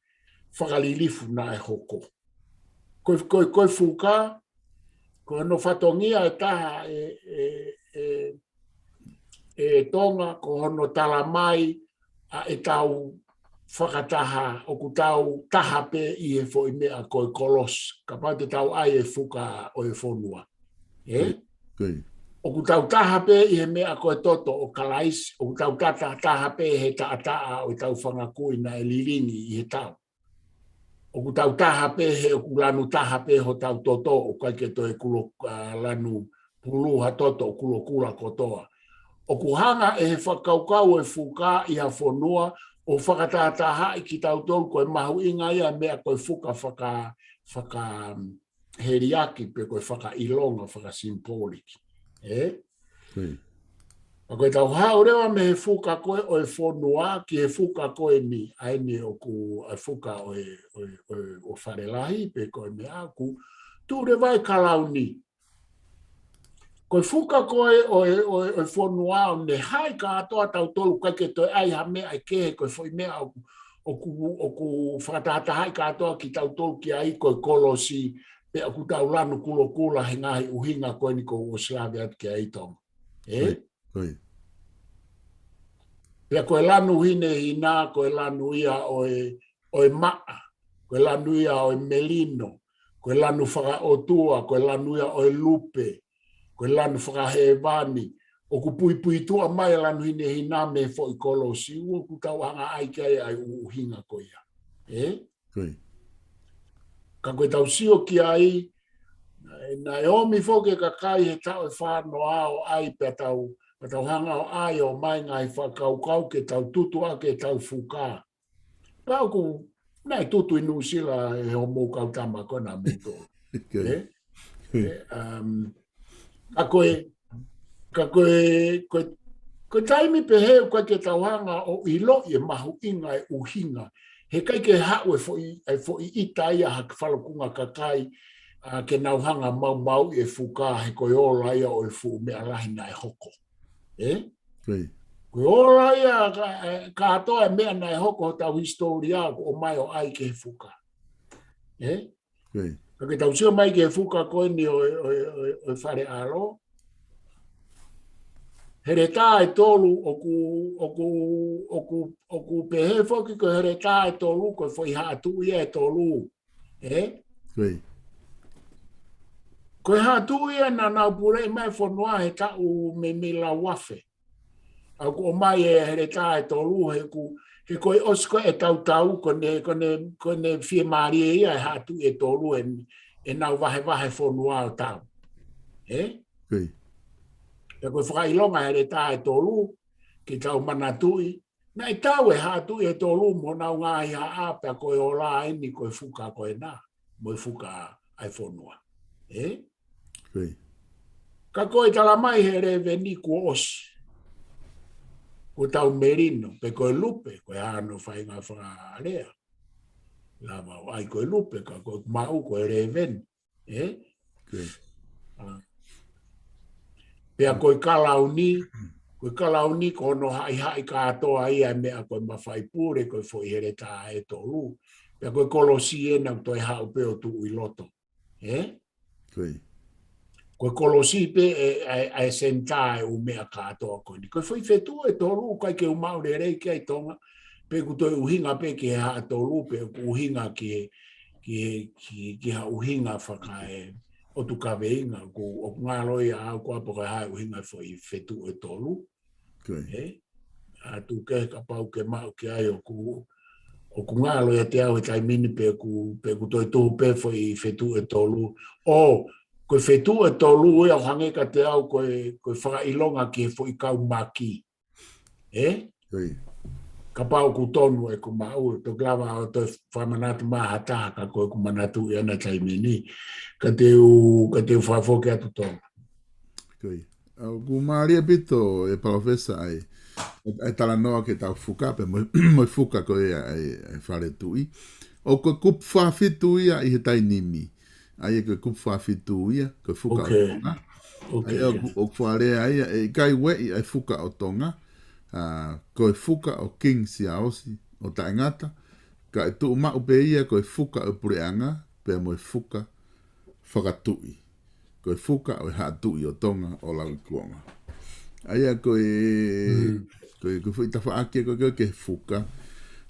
fakalilifu naʻe hoko. Ko e, ko e, ko e fuka, ko hono fatongia ʻe taha ʻe, ʻe, ʻe, ʻe Tonga, ko hono tala mai ʻa e tau fakataha, ʻoku tau taha pē ʻi he foʻi meʻa ko e kolosi, kapau te tau ʻai e fuka ʻo e fonua. Ē? ʻOku tau taha pē ʻi he meʻa ko e toto ʻo Kalaisi, ʻoku tau tata-, taha pē he taʻataʻa ʻo e tau fanga kui naʻe lilingi ʻi he tau. ʻOku tau taha pē he ʻoku lanu taha pē hotau toto, ʻoku ʻikai ke toe kulo-, ʻa, lanu pulu ha toto ʻo kulokula kotoa. ʻOku hanga ʻe he fakakaukau ʻo e fuka ʻi ha fonua, ʻo fakatahatahaʻi kitautolu ko e mahuʻinga ia meʻa ko e fuka faka, faka, um, heliaki pe ko e fakaʻilonga, fakasimipōliki. Ē? Pea ko e tau haʻu leva mei he fuka ko ē ʻo e fonua ki he fuka ko eni, ʻa eni ʻoku ʻa e fuka ʻo e, ʻo e, ʻo e, ʻo Fale Lahi pe ko e meʻa ʻoku tuʻu leva e kalauni. Ko e fuka ko ē ʻo e, ʻo e, ʻo e fonua ʻoku ne haʻi kātoa tautolu ʻikai ke toe ʻai ha meʻa ʻe kehe ko e foʻi meʻa ʻoku, ʻoku, ʻoku fakatahatahaʻi kātoa kitautolu ki ai ko e kolosi pea ʻoku tau lanu kulokula he ngaahi ʻuhinga ko eni ʻoku ou ʻosi lave atu ki ai Tonga. Ē? Pea ko e lanu hinehina, ko e lanu ia ʻo e, ʻo e maʻa, ko e lanu ia ʻo e melino, ko e lanu fakaʻotua, ko e lanu ia ʻo e lupe, ko e lanu fakahēvani, ʻoku puipuituʻa mai e lanu hinehina mei he foʻi kolosi, ʻoku tau hanga ʻai ki ai ʻa e ʻuhinga ko ia. Ē? Ka ko e tau sio ki ai, naʻe, naʻe ʻomi foki e kakai he taʻu ʻe fā noa ʻo ʻai pea tau, pea tau hanga ʻo ʻai ʻo mai ngaahi fakakaukau ke tau tutu ʻaki e tau fuka. Pea ʻoku, naʻe tutu ʻi Nuʻusila ʻe hoʻomou kau tama ko ena mo tō. Ē? Ē, um, ka ko e, ka ko e, ko e, ko e taimi pehē ʻoku ʻikai ke tau hanga ʻo ʻiloʻi e mahuʻinga e ʻuhinga. He ʻikai ke haʻu e foʻi, e foʻi ʻita ia ha kiʻi falokunga kakai, ʻa, ke nau hanga maumauʻi e fuka he ko e ola ia ʻo e fuʻu meʻa lahi naʻe hoko. Ē? Ko e ola ia ka, e, kātoa e meʻa naʻe hoko hotau hisitōlia ʻoku ʻomai ʻo ʻai ki he fuka. Ē? Ka ke tau sio mai ki he fuka ko eni ʻo, ʻo, ʻo, ʻo Fale ʻAlo. Heletā ʻe tolu ʻoku, ʻoku, ʻoku, ʻoku pehē foki ko e heletā ʻe tolu, ko e foʻi haʻa tuʻi ia ʻe tolu. Ē? Ko e haʻa tuʻi ia naʻa nau puleʻi mai fonua he taʻu meimei lau afe. ʻA ʻoku ʻomai e heletā ʻe tolu, he ʻoku, he ko e ʻosi ko ē e tautau, ko ʻene, ko ʻene, ko ʻene fiemālie ia e haʻa tuʻi ʻe tolu ʻe, ʻenau vahevahe fonua ʻo tau. Ē? Pea ko e fakaʻilonga heletā ʻe tolu, ke tau manatuʻi, naʻe tau e haʻa tuʻi ʻe tolu mo honau ngaahi haʻa pea ko e ola eni ko e fuka ko ena, mo e fuka ʻa e fonua. Ē? Ka ko e tala mai he lēveni kuo ʻosi. Ko e tau melino, pe ko e lupe, ko e hano faʻahinga fakalea. Lava ʻo ʻai ko e lupe, ka ko e maʻu ko e lēveni. Ē? ʻA. Pea ko e kalauni, ko e kalauni ko hono haʻihaʻi kātoa ia e meʻa ko e mafai pule, ko e foʻi heletā ʻe tolu. Pea ko e kolosi ena ʻoku toe haʻu pē ʻo tuʻu ʻi loto. Ē? Ko e kolosi pē e, e, e senitā e ʻū meʻa kātoa ko eni. Ko e foʻi fetuʻu ʻe tolu, ʻikai ke u maʻu lelei ki ai Tonga, pe ʻoku toe ʻuhinga pē ki he haʻa tolu, pe ʻoku ʻuhinga ki he, ki he, ki, ki ha ʻuhinga fakaeʻotukaveinga, ʻoku, ʻoku ngalo ia au ko apa ko e hā e ʻuhinga foʻi fetuʻu ʻe tolu. Ē? ʻA tuku ke kapau ke maʻu ki ai ʻoku, ʻoku ngalo ia te au he taimi ni pe ʻoku, pe ʻoku toe tuhu pē foʻi fetuʻu ʻe tolu. ʻO, ko e fetuʻu ʻe tolu ia ʻoku hangē ka te au ko e, ko e fakaʻilonga ki he foʻi kau maki. Ē? Kapau ʻoku tonu ʻeku maʻu, toki lava ʻo toe fakamanatu mai ha taha ka ko ʻeku manatuʻi ʻana taimi ni. Ka te u, ka te u fakafoki atu Tonga. ʻOku mālie ʻaupito e Palōfesa ʻa e, ʻa e talanoa ki he tau fuka pea mo, mo e fuka ko ia ʻa e, ʻa e fale tuʻi. ʻOku kupu fā fitu ia ʻi he taimi ni. ʻA ia ko e kupu fā fitu ia, ko e fuka ʻo Tonga. ʻA ia ʻoku, ʻoku fakalea ia, ʻe ʻikai ueʻi ʻa e fuka ʻo Tonga. ʻA, ko e fuka ʻo Kingi Siaosi ʻo taʻengata. Ka ʻe tuʻu maʻu pē ia ko e fuka ʻo e puleʻanga, pea mo e fuka fakatuʻi. Ko e fuka ʻo e haʻa tuʻi ʻo Tonga ʻo Lauikuonga. ʻA ia ko e, ko e, ko e foʻi tafaʻaki ko e, ko e, ko e fuka.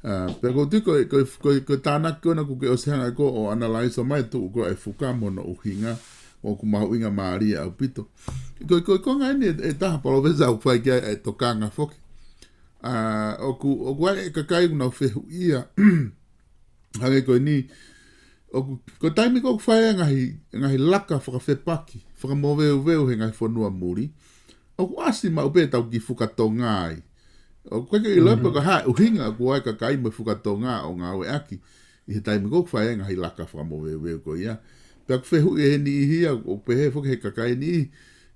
ʻA, pea ʻoku ou tui ko e, ko e, ko e, ko e tānaki ko ena ʻoku ke ʻosi hanga ko ē ʻo analyze mai tuʻu ko ē e fuka mo hono ʻuhinga ʻoku mahuʻinga mālie ʻaupito. Ko e, ko e, ko e ngaahi ʻe, ʻe taha Palōfesa ʻoku fai ki ai e tokanga foki. ʻA, ʻoku, ʻoku ʻi ai e kakai ʻoku nau fehuʻia. Hangē ko eni, ʻoku, ko e taimi ko ē ʻoku fai ai e ngaahi, ngaahi laka fakafepaki, fakamoveuveu he ngaahi fonua muli, ʻoku ʻasi maʻu pē tau kiʻi fuka Tonga ai. ʻOku ʻikai ke ʻiloa pe ko e hā e ʻuhinga ʻoku ʻi ai e kakai mo e fuka Tonga ʻo ngāueʻaki ʻi he taimi ko ē ʻoku fai ai e ngaahi laka fakamoveuveu ko ia. Pea ʻoku fehuʻi ʻe he niʻihi ia, ʻoku pehē foki ʻe he kakai ʻe niʻihi,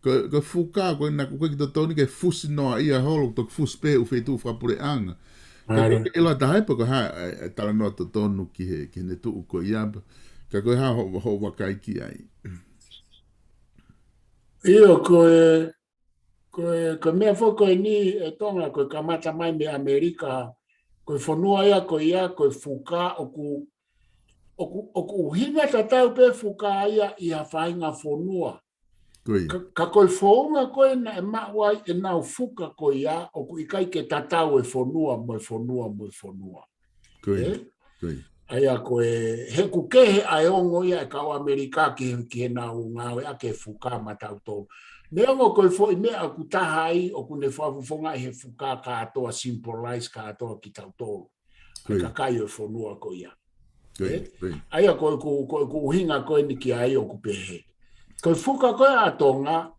ko, ko e fuka, ko ena ʻoku ʻikai ke totonu ke fusi noaʻia holo, toki fusi pē he ʻū feituʻu fakapuleʻanga. Ka ʻoku ʻikai ke ʻiloa taha pe ko e hā e, e talanoa totonu ki he, ki heʻene tuʻu ko ia. Ka ko e hā hoʻo, hoʻo vakai ki ai? ʻIo, ko e, ko e, ko e meʻa foki ko eni ʻe Tonga, ko e kamata mai mei ʻAmelika, ko e fonua ia ko ia, ko e fuka ʻoku, ʻoku, ʻoku ʻuhinga tatau pē fuka ia ʻi ha faʻahinga fonua. Ko ia. Ka, ka ko e founga ko ē naʻe maʻu ai ʻenau fuka ko ia, ʻoku ʻikai ke tatau e fonua mo e fonua mo e fonua. Ko ia. ʻĒ? Ko ia. ʻA ia ko e, he ʻoku kehe ʻa e ongo ia e kau ʻAmelika ki he, ki heʻenau ngāueʻaki e fuka maʻatautolu. Neongo ko e foʻi meʻa ʻoku taha ai, ʻoku ne fakafofongaʻi he fuka kātoa, symbolize kātoa kitautolu. Ko ia. Kakai ʻo e fonua ko ia. Ko ia, ʻĒ? Ko ia. ʻA ia ko e ʻoku, ko e ʻoku ʻuhinga ko eni ki ai ʻoku pehē. Ko e fuka ko ē ʻa Tonga,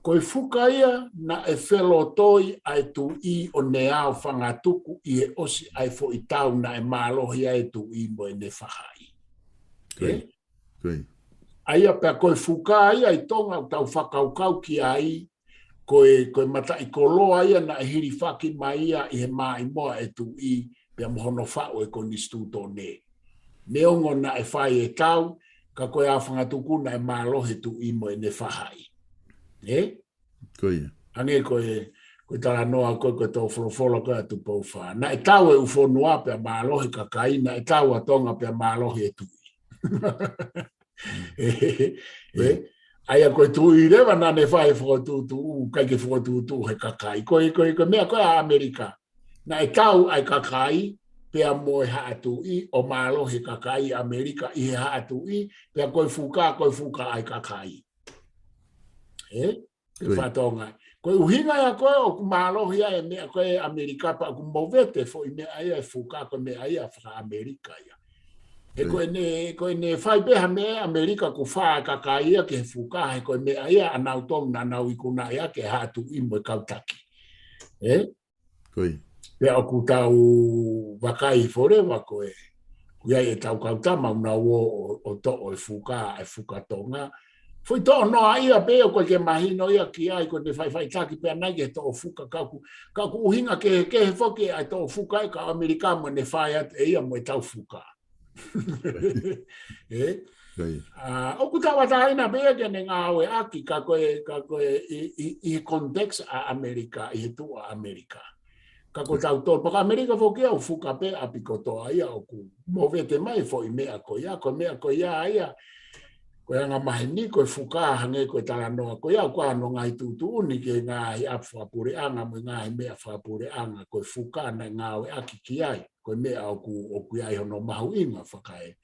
ko e fuka ia naʻe felotoi ʻa e tuʻi ʻo ne ao fangatuku ʻi he ʻosi ʻa e foʻi tau naʻe mālohi ai e tuʻi mo ʻene faʻahi. Ko ia. ʻĒ? Ko ia. ʻA ia pea ko e fuka ia ʻi Tonga ʻoku tau fakakaukau ki ai, ko e, ko e mataʻikoloa ia naʻe hilifaki mai ia ʻi he maʻimoa e tuʻi, pea mo hono faʻu e konisitūtone. Neongo naʻe fai e tau, ka ko e ao fangatuku naʻe mālohi e tuʻi mo ʻene faʻahi. ʻĒ? Ko ia. Hangē ko e, ko e talanoa ko ē, ko e tō folofola ko ē ʻa Tupou Fā. Naʻe tau e ʻū fonua pea mālohi e kakai, naʻe tau ʻa Tonga pea mālohi e tuʻi. ʻĒ, ʻē. ʻA ia ko e tuʻi leva naʻa ne fai e fokotuʻutuʻu, ʻikai ke fokotuʻutuʻu he kakai. Ko e, ko e, ko e meʻa ko ē ʻa ʻAmelika. Naʻe tau ʻa e kakai, pea mo e haʻa tuʻi, ʻo mālohi e kakai ʻAmelika ʻi he haʻa tuʻi, pea ko e fuka, ko e fuka ʻa e kakai. ʻĒ? Ko ia. Fakatonga. Ko e ʻuhinga ia ko ē ʻoku mālohi ai e meʻa ko ē ʻAmelika pea ʻoku movete foʻi meʻa ia e fuka ko e meʻa ia faka-ʻAmelika ia. He ko ia. Ko ʻene, ko ʻene fai pē ha meʻa ʻAmelika ʻoku fā e kakai ia ki he fuka he ko e meʻa ia ʻa nautolu naʻa nau ikunaʻi ʻaki e haʻa tuʻi mo e kau taki. ʻĒ? Ko ia. Pea ʻoku tau vakai forever ko ē. ʻOku ʻi ai e tau kau tama ʻoku nau ō ʻo, ʻo toʻo e fuka, e fuka Tonga. Foʻi toʻo noa ia pē ʻoku ʻikai ke mahino ia ki ai ko ʻene faʻifaʻitaki pē ʻanai ke toʻo fuka ka ʻoku, ka ʻoku ʻuhinga kehekehe foki ʻa e toʻo fuka ʻa e kau ʻAmelika mo ʻene fai atu ʻe ia mo e tau fuka. ʻĒ? Ko ia. ʻA, ʻoku tauʻatāina pē ia ke ne ngāueʻaki ka ko e, ka ko e ʻi, ʻi, ʻi he context ʻa ʻAmelika, ʻi he tuʻu ʻa ʻAmelika. Ka ko tautolu, pea ko ʻAmelika foki ia ʻoku fuka pē ʻapi kotoa ia ʻoku movete mai foʻi meʻa ko ia, ko e meʻa ko ia ia. Ko e anga maheni, ko e fuka hangē ko e talanoa ko ia, ko hono ngaahi tuʻutuʻuni ki he ngaahi ʻapi fakapuleʻanga mo e ngaahi meʻa fakapuleʻanga, ko e fuka naʻe ngāueʻaki ki ai. Ko e meʻa ʻoku, ʻoku ʻi ai hono mahuʻinga fakae,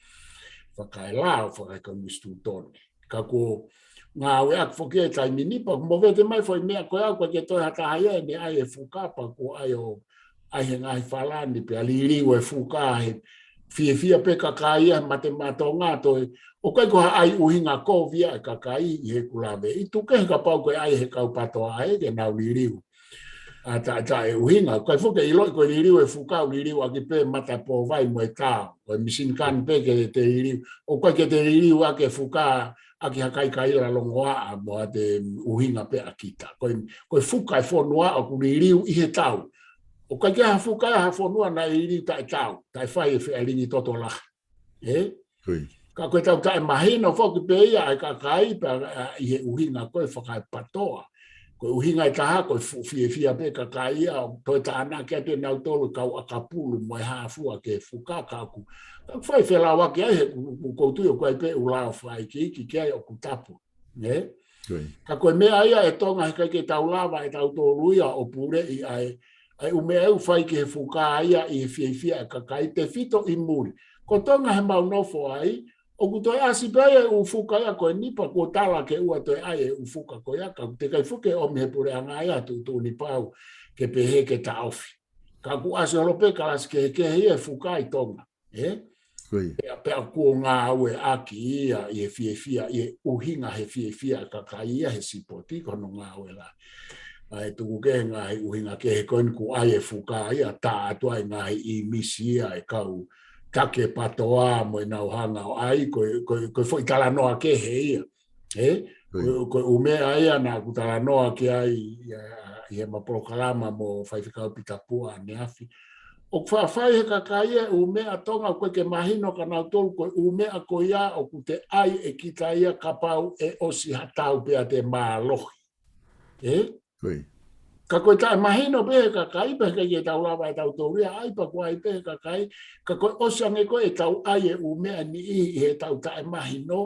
fakaelao, fakaekonisitūtone. Ka ko e ngāueʻaki foki e taimi ni pea ʻoku movete mai foʻi meʻa ko ia ʻoku ʻikai ke toe ha taha ia ʻe ne ʻai e fuka pea ʻoku ʻai ʻo ʻai he ngaahi falani pea liliu e fuka he fiefia pē kakai ia he mate maʻa Tonga toe. ʻOku ʻikai ko ha ʻai ʻuhinga kovi ia e kakai ʻi heʻeku lave. ʻI tuku kehe kapau ko e ʻai he kau PTOA ē ke nau liliu. ʻA, ta, taʻe ʻuhinga, ʻikai foki ke ʻiloʻi ko e liliu e fuka, ʻoku liliu ʻaki pē mata pōvai mo e tao. Ko e machine gun pē ke te liliu. ʻOku ʻikai ke te liliu ʻaki e fuka ʻaki ha kaikaila longoaʻa mo ʻa e ʻuhinga pē ʻa kita. Ko e, ko e fuka e fonua ʻoku liliu ʻi he tau. ʻOku ʻikai ke ha fuka ʻa ha fonua naʻe liliu taʻe tau, taʻe fai e feʻalingi totolahi. ʻĒ? Ko ia. Ka ko e tau taʻemahino foki pē ia ʻa e kakai pea, ʻa, ʻi he ʻuhinga ko e fakaepatoa. Ko e ʻuhinga ʻe taha, ko e fu-, fiefia pē kakai ia, ʻo toe tānaki atu ʻe nautolu e kau ʻakapulu mo e hā fua ki he fuka ka ʻoku, ka ʻoku fai felāuaki ai he ʻoku, ʻoku ou tui ʻoku ʻi ai pē ʻū lao fakaikiiki ki ai ʻoku tapu. ʻĒ? Ko ia. Ka ko e meʻa ia ʻe Tonga he ʻikai ke tau lava ʻe tautolu ia ʻo puleʻi ʻa e, ʻa e ʻū meʻa ʻoku fai ki he fuka ia ʻi he fiefia e kakai tefito ʻi muli. Ko Tonga he mau nofo ai, ʻoku toe ʻasi pē ia e ʻū fuka ia ko eni pea kuo tala ke ʻoua toe ʻai e ʻū fuka ko ia, ka ʻoku teʻeki ai foki ke ʻomi he puleʻanga ia tuʻutuʻuni pau ke pehē ke taʻofi. Ka ʻoku ʻasi holo pē kalasi kehekehe ia e fuka ʻi Tonga. ʻĒ? Ko ia. Pea, pea kuo ngāueʻaki ia ʻi he fiefia, ʻi he ʻuhinga he fiefia e kakai ia he sipoti, ko hono ngāue lahi. ʻa e tuku kehe ngaahi ʻuhinga kehe ko eni ʻoku ʻai e fuka ia, tā atu ai ngaahi ʻīmisi ia e kau take patoa mo ʻenau hanga ʻo ʻai, ko e, ko e, ko e foʻi talanoa kehe ia. Ē? Ko e, ko e ʻū meʻa ia naʻa ku talanoa ki ai, ia, ʻi heʻema polokalama mo Faifekau Pita Pua ʻaneafi. ʻOku faʻa fai he kakai e ʻū meʻa Tonga ʻoku ʻikai ke mahino kia nautolu ko e ʻū meʻa ko ia ʻoku te ʻai ʻe kita ia kapau ʻe ʻosi ha tau pea te mālohi. Ē? Ko ia. Ka ko e taʻemahino pē he kakai, pea ʻikai ke tau lava ʻe tautolu ia ʻai pea ʻoku ʻai pē he kakai, ka ko e ʻosi ange ko ē ʻetau ʻai e ʻū meʻa ni ʻi, ʻi heʻetau taʻemahino,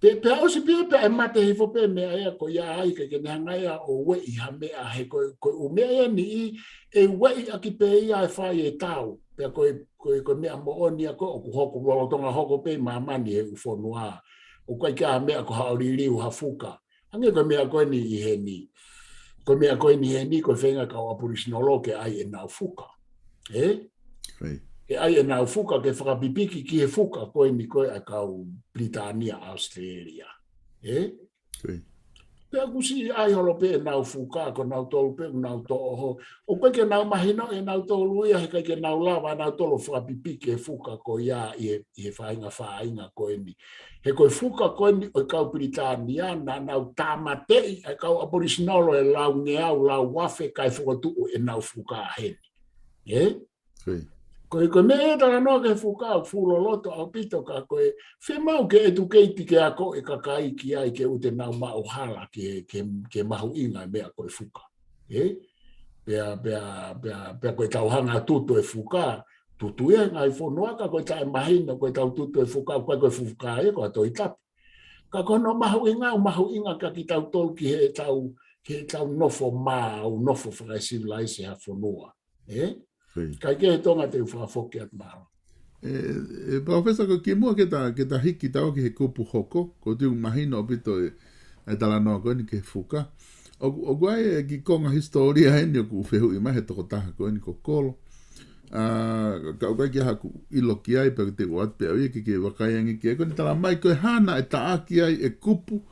pe, pea ʻosi pē, pea ʻe mate hifo pē meʻa ia ko ia ai, ʻikai ke ne hanga ia ʻo ueʻi ha meʻa he ko e, ko e ʻū meʻa ia ni ʻi, ʻe ueʻi ʻaki pē ia ʻe fai e tau, pea ko e, ko e, ko e meʻa moʻoni ia ko ē ʻoku hoko lolotonga hoko pē ʻi māmani he ʻū fonua. ʻOku ʻikai ke ʻi ai ha meʻa ko haʻo liliu ha fuka. Hangē ko e meʻa ko eni ʻi heni. Ko e meʻa ko eni heni, ko e feinga kau Aboriginal law ke ʻai ʻenau fuka. Ē? Right. Ke ʻai ʻenau fuka, ke fakapipiki ki he fuka ko eni ko e ʻa e kau Pilitānia ʻAositelēlia. Ē? Right. Pea ʻoku siʻi ʻai holo pē ʻenau fuka, ko nautolu pē ʻoku nau toʻo ho. ʻOku ʻikai ke nau mahino ʻe nautolu ia, he ʻikai ke nau lava ʻe nautolu fakapipiki e fuka ko ia ʻi he, ʻi he faʻahinga faʻahinga ko eni. He ko e fuka ko eni ʻo e kau Pilitānia, naʻa nau tāmateʻi ʻa e kau Aboriginal ʻe laungeau, lauafe kae fokotuʻu ʻenau fuka heni. Ē? Ko ia. Ko e, ko e meʻa ia talanoa ki he fuka ʻoku fuʻu loloto ʻaupito ka ko e fiemaʻu ke educate ke ako e kakai ki ai ke ʻoua te nau maʻu hala ke, ke, ke mahuʻinga e meʻa ko e fuka. Ē? Pea, pea, pea, pea ko e tau hanga tutu e fuka, tutu ia ngaahi fonua ka ko e taʻemahino, ko e tau tutu e fuka, ko e, ko e fuka ia, ko e Tohi Tapu. Ka ko hono mahuʻinga, ʻoku mahuʻinga kia kitautolu ki heʻetau, ki heʻetau nofo maau, nofo fakaesivilaise ha fonua. Ē? Ko ia. Kae kehe Tonga te u fakafoki atu mālō. Ē, ē, Palōfesa, ko e kimuʻa ke ta, ke ta hiki tau ki he kupu hoko, ʻoku ou tui ʻoku mahino ʻaupito e, e talanoa ko eni ki he fuka. ʻOku, ʻoku ʻi ai e kiʻi konga hisitōlia heni ʻoku fehuʻi mai he tokotaha ko eni ko Kolo. ʻA, ka ʻoku ʻikai ke ʻi ai haʻaku ʻilo ki ai, pea te u ʻoatu pē ʻe au ia ke ke vakai ange ki ai. Ko eni talamai ko e hā naʻe taʻaki ai e kupu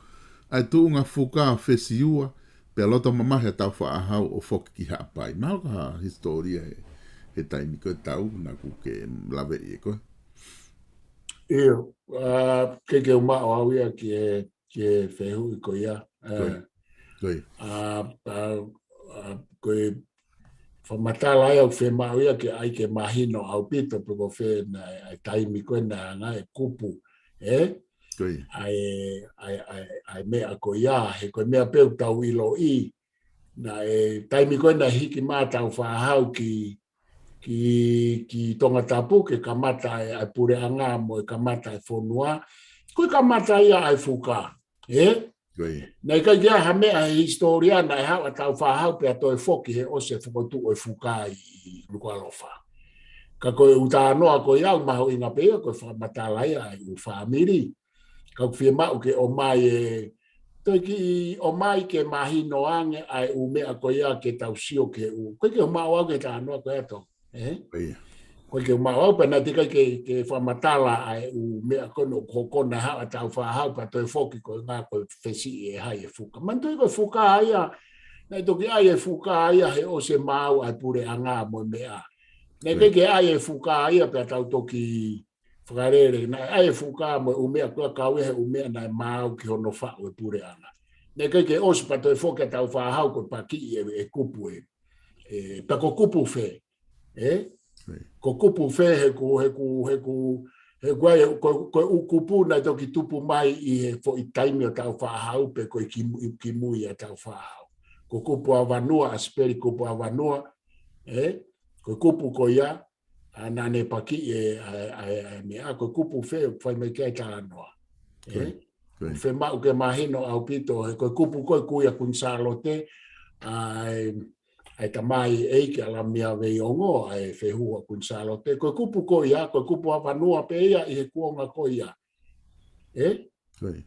ʻa e tuʻunga fuka ʻo Fesiua, pea loto mamahi ʻa Tāufaʻāhau ʻo foki ki Haʻapai. Mahalo ko ha hisitōlia he, he taimi ko e tau naʻa ku ke laveʻi ʻe koe. ʻIo, ʻa, ʻikai ke u maʻu au ia ki he, ki he fehuʻi ko ia. Ē, Ko ia. Ko ia. ʻA, ʻa, ʻa, ko e fakamatala ia ʻoku fiemaʻu ia ke ʻai ke mahino ʻaupito pe ko fē naʻe, ʻa e taimi ko ē naʻe anga e kupu. Ē? Ko ia. ʻA e, ʻa e, ʻa e, ʻa e meʻa ko ia, he ko e meʻa pē ʻoku tau ʻiloʻi, naʻe taimi ko ē naʻe hiki mai ʻa Tāufaʻāhau ki, ki, ki Tongatapu ke kamata e, ʻa e puleʻanga mo e kamata e fonua. Ko e kamata ia ʻa e fuka. Ē? Ko ia. Naʻe ʻikai ke ʻi ai ha meʻa he hisitōlia naʻe haʻu ʻa Tāufaʻāhau pea toe foki he ʻosi e fokotuʻu e fuka ʻi, ʻi Nukuʻalofa. Ka ko e ʻū talanoa ko ia ʻoku mahuʻinga pē ia, ko e fakamatala ia ʻa e ʻū fāmili. Ka ʻoku fiemaʻu ke ʻomai e, toe kiʻi ʻomai ke mahino ange ʻa e ʻū meʻa ko ia ke tau sio ki he ʻū. ʻOku ʻikai ke u maʻu au ki he talanoa ko ia Tonga. Ē? Ko ia. ʻOku ʻikai ke u maʻu au pea naʻe teʻeki ai ke, ke fakamatala ʻa e ʻū meʻa ko ē ʻoku hoko naʻe haʻu ʻa Tāufaʻāhau pea toe foki ko e ʻuhinga ko e fesiʻi ʻe hai e fuka. Manatuʻi ko e fuka ia, naʻe toki ʻai e fuka ia he ʻosi e maau ʻa e puleʻanga mo e meʻa. Naʻe Ko ia. teʻeki ke ʻai e fuka ia pea tau toki fakalele, naʻe ʻai e fuka mo e ʻū meʻa ko ia kau ia he ʻū meʻa naʻe maau ki hono faʻu e puleʻanga. Naʻe ʻikai ke ʻosi pea toe foki ʻa Tāufaʻāhau ko e pakiʻi e, e kupu ē. Ē, pea ko kupu fē. Ē? Ko ia. Ko kupu fē he ʻoku, he ʻoku, he ʻoku, he ʻoku ʻai, ko, ko e ʻū kupu naʻe toki tupu mai ʻi he foʻi taimi ʻo Tāufaʻāhau pe ko e kimu-, kimui ʻa Tāufaʻāhau. Ko Kupu ʻa Vanua, ʻa Sipeli Kupu ʻa Vanua. Ē? Ko e kupu ko ia, ʻa, naʻa ne pakiʻi e, ʻa, ʻa, ʻa, meʻa, ko e kupu fē, fai mai ki ai talanoa. Ko ia. Ē? Ko ia. Fiemaʻu ke mahino ʻaupito, he ko e kupu ko ē ʻoku ui ʻa Kuini Sālote, ʻa e, ʻa e tamai ʻeiki ʻa Lamia Veiongo, ʻa e fehuhu ʻa Kuini Sālote. Ko e kupu ko ia, ko e Kupu ʻa Vanua pē ia ʻi he kuonga ko ia. Ē? Ko ia.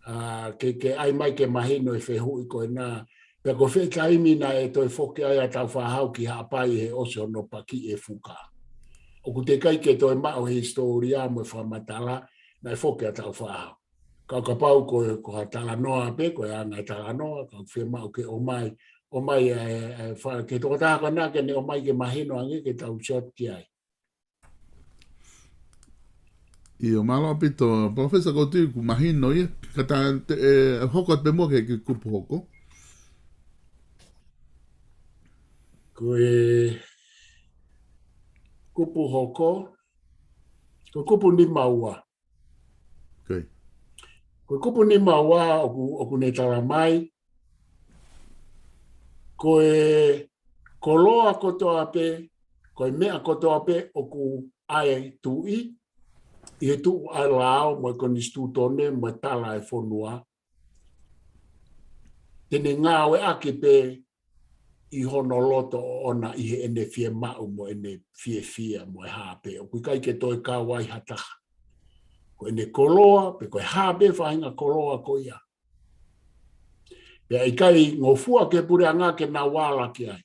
ʻA, ke, ke ʻai mai ke mahino e fehuʻi ko ena, pea ko fē taimi naʻe toe foki ai ʻa Tāufaʻāhau ki Haʻapai he ʻosi hono pakiʻi e fuka. ʻOku teʻeki ai ke toe maʻu he hisitōlia mo e fakamatala, naʻe foki ʻa Tāufaʻāhau. Ka kapau ko e, ko ha talanoa pē, ko e anga e talanoa, ka fiemaʻu ke ʻomai, ʻomai e, e, e fa-, ke tokotaha ko ena ke ne ʻomai ke mahino ange ke tau short ki ai. ʻIo, mālō ʻaupito, Professor Kotui, kuo mahino ia, ka ta te, e, hoko atu pē muʻa ki he kupu hoko. Ko e kupu hoko, ko e kupu nima ua. Okay. Ko e kupu nima ua ʻoku, ʻoku ne tala mai, ko e koloa kotoa pē, ko e meʻa kotoa pē ʻoku ʻa e tuʻi, ʻi he tuʻu ʻa e lao mo e konisitūtone mo e tala e fonua, te ne ngāueʻaki pē ʻi hono loto ʻoʻona ʻi heʻene fiemaʻu mo ʻene fiefia mo e hā pē. ʻOku ʻikai ke toe kau ai ha taha. Ko ʻene koloa, pe ko e hā pē faʻahinga koloa ko ia. Pea ʻikai ngofua ki he puleʻanga ke nau ala ki ai.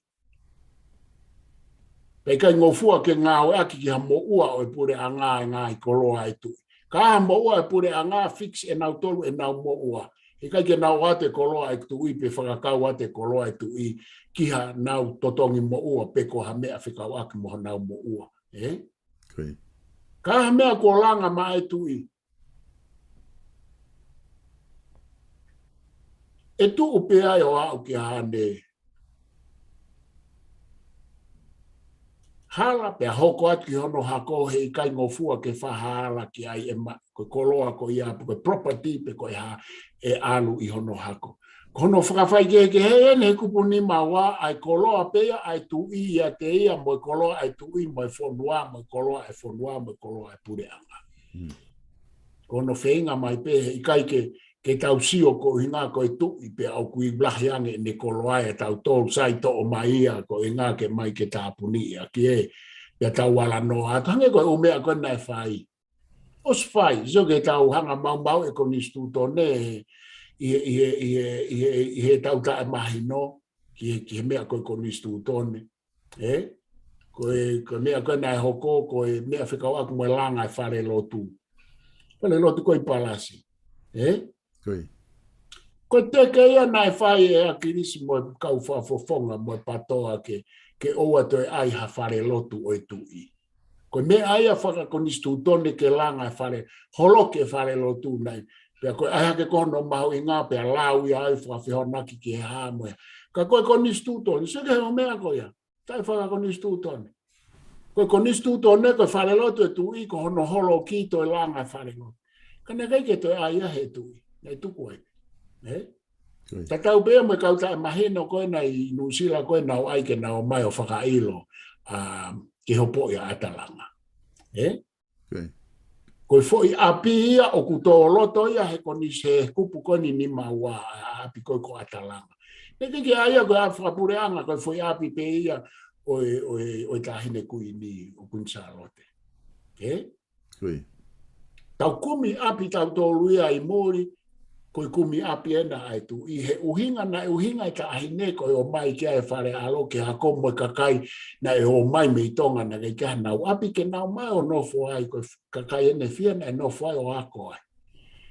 Pea ʻikai ngofua ke ngāueʻaki ki ha moʻua ʻo e puleʻanga e ngaahi koloa e tuʻi. Ka ha moʻua e puleʻanga fix ʻe nautolu ʻenau moʻua. ʻIkai ke nau ʻoatu e koloa e tuʻi pe fakakau atu e koloa e tuʻi ki haʻanau totongi moʻua pe ko ha meʻa fekauʻaki mo honau moʻua. Ē? Ko ia. Ka ha meʻa kuo langa maʻa e tuʻi. ʻE tuʻu pē ai ʻo aʻu ki haʻane hala pea hoko atu ki hono hako he ʻikai ngofua ke fai ha ala ki ai ʻe ma-, ko e koloa ko ia pe ko e property pe ko e hā ʻe ʻalu ʻi hono hako. Ko hono fakafaikehekehe ʻeni he kupu nima ua ʻa e koloa pē ia ʻa e tuʻi ʻiate ia mo e koloa ʻa e tuʻi mo e fonua mo e koloa ʻa e fonua mo e koloa ʻa e puleʻanga. Hmm. Ko hono feinga mai pē he ʻikai ke, ke tau sio ko e ʻuhinga ko e tuʻi pea ʻoku ʻi lahi ange ʻene koloa ʻia tautolu sai toʻo mai ia ko e ʻuhinga ke mai ke tāpuniʻi ʻaki ē. Pea tau ala noa atu hangē ko e ʻū meʻa ko ē naʻe fai. ʻOsi fai, sio ke tau hanga maumau e konisitūtone ʻi he, ʻi he, ʻi he, ʻi he, ʻi he tau taʻemahino ki he, ki he meʻa ko e konisitūtone. Ē? Ko e, ko e meʻa ko ē naʻe hoko, ko e meʻa fekauʻaki mo e langa e fale lotu. Fale lotu ko ē ʻi Palasi. Ē? Ko ia. Ko e teke ia naʻe fai ʻe ʻAkilisi mo e kau fakafofonga mo e PATOA ke, ke ʻoua toe ʻai ha fale lotu ʻo e tuʻi. Ko e meʻa ia fakakonisitūtone ke langa e fale, holoki e fale lotu nai. Pea ko e ʻai hake ko hono mahuʻinga, pea lau ia ai fakafehoanaki ki he hā mo e hā. Ka ko e konisitūtone, sio ki he ʻū meʻa ko ia. Taʻefakakonisitūtone. Ko e konisitūtone, ko e fale lotu e tuʻi, ko hono holoki toe langa e fale lotu. Ka naʻe ʻikai ke toe ʻai ia he tuʻi. Naʻe tuku ai. Ē? Ko ia. Tatau pē mo e kau taʻemahino ko ena ʻi Nuʻusila ko ē naʻa nau ʻai ke nau ō mai ʻo fakaʻilo, ā, ke hopoʻi ʻa ʻAtalanga. Ē? Ko ia. Ko e foʻi ʻapi ia ʻoku tō loto ia he konisitūtone he kupu ko eni nima ua ʻa e ʻapi ko ē ko ʻAtalanga. Naʻe ʻikai ke ʻai ia ko e ʻapi fakapuleʻanga, ko e foʻi ʻapi pē ia ʻo e, ʻo e, ʻo e Taʻahine Kuini ʻo Kuini Sālote. Ē? Ko ia. Tau kumi ʻapi tautolu ia ʻi muli, ko e kumi ʻapi ena ʻa e tuʻi he ʻuhinga naʻe ʻuhinga e taʻahine ko e ō mai ki ai e fale ʻalo ke hako mo e kakai naʻe ō mai mei Tonga naʻe ʻikai ke ʻi ai hanau ʻapi ke nau ō mai ʻo nofo ai ko e f-, kakai ʻene fia naʻe nofo ai ʻo ako ai.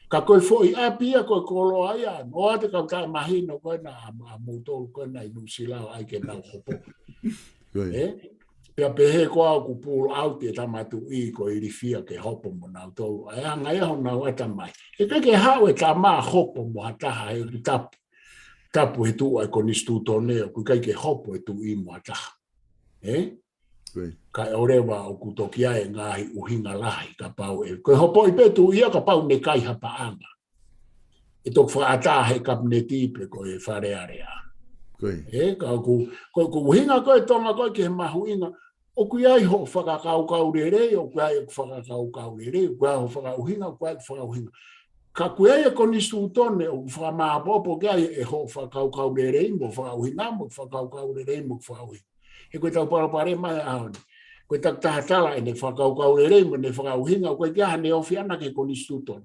Ka ko e foʻi ʻapi ia ko e koloa ia, ʻoatu e kau taʻemahino ko ena ʻa, ʻa moutolu ko ena ʻi Nuʻusila ʻo ʻai ke nau hopo. Ko ia. Ē? Pea pehē ko au ʻoku pull out e Tama Tuʻi ko e ilifia ke hopo mo nautolu. ʻA e anga ia honau ʻatamai. He ʻikai ke haʻu e tama hopo mo ha taha he ʻoku tapu. Tapu he tuʻu ʻa e konisitūtone ʻoku ʻikai ke hopo e tuʻi mo ha taha. Ē? Ko ia. Kae ʻoua leva ʻoku toki ʻi ai e ngaahi ʻuhinga lahi kapau ʻe. Ko e hopoʻi pē tuʻi ia kapau ne kai ha paʻanga. ʻE toki fakaʻatā he kapineti pe ko e Fale Alea. Ko ia. Ē, ka ʻoku, ko, ko e ʻuhinga ko ē Tonga ko ē ki he mahuʻinga, ʻoku ʻi ai hoʻo fakakaukau lelei, ʻoku ʻi ai hoʻo fakakaukau lelei, ʻoku ʻi ai hoʻo fakaʻuhinga, ʻoku ʻi ai hoʻo fakaʻuhinga. Ka ʻoku ʻi ai e konisitūtone, ʻoku fakamāʻopoʻopo ki ai ʻe hoʻo fakakaukau lelei, mo fakaʻuhinga, mo fakakaukau lelei, mo fakaʻuhinga. He ko e tau palopalema he ʻaho ni. Ko e takitaha tala ʻene fakakaukau lelei, mo ʻene fakaʻuhinga, ʻoku ʻikai ke ʻi ai hano ofi ʻana ki he konisitūtone.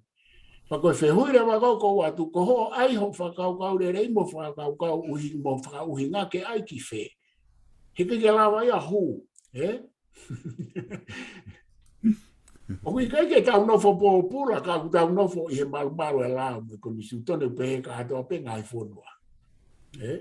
Pea ko e fehuʻi leva ko ē ʻoku ou ʻoatu, ko hoʻo ʻai hoʻo fakakaukau lelei mo fakakaukau ʻuhi-, mo fakaʻuhinga ke ʻai ki fē. He ʻikai ke lava ia hū, ē? ʻOku ʻikai ke tau nofo pōpula, ka ʻoku tau nofo ʻi he malumalu ʻa e lao mo e konisitūtone, pehē kātoa pē ngaahi fonua. Ē?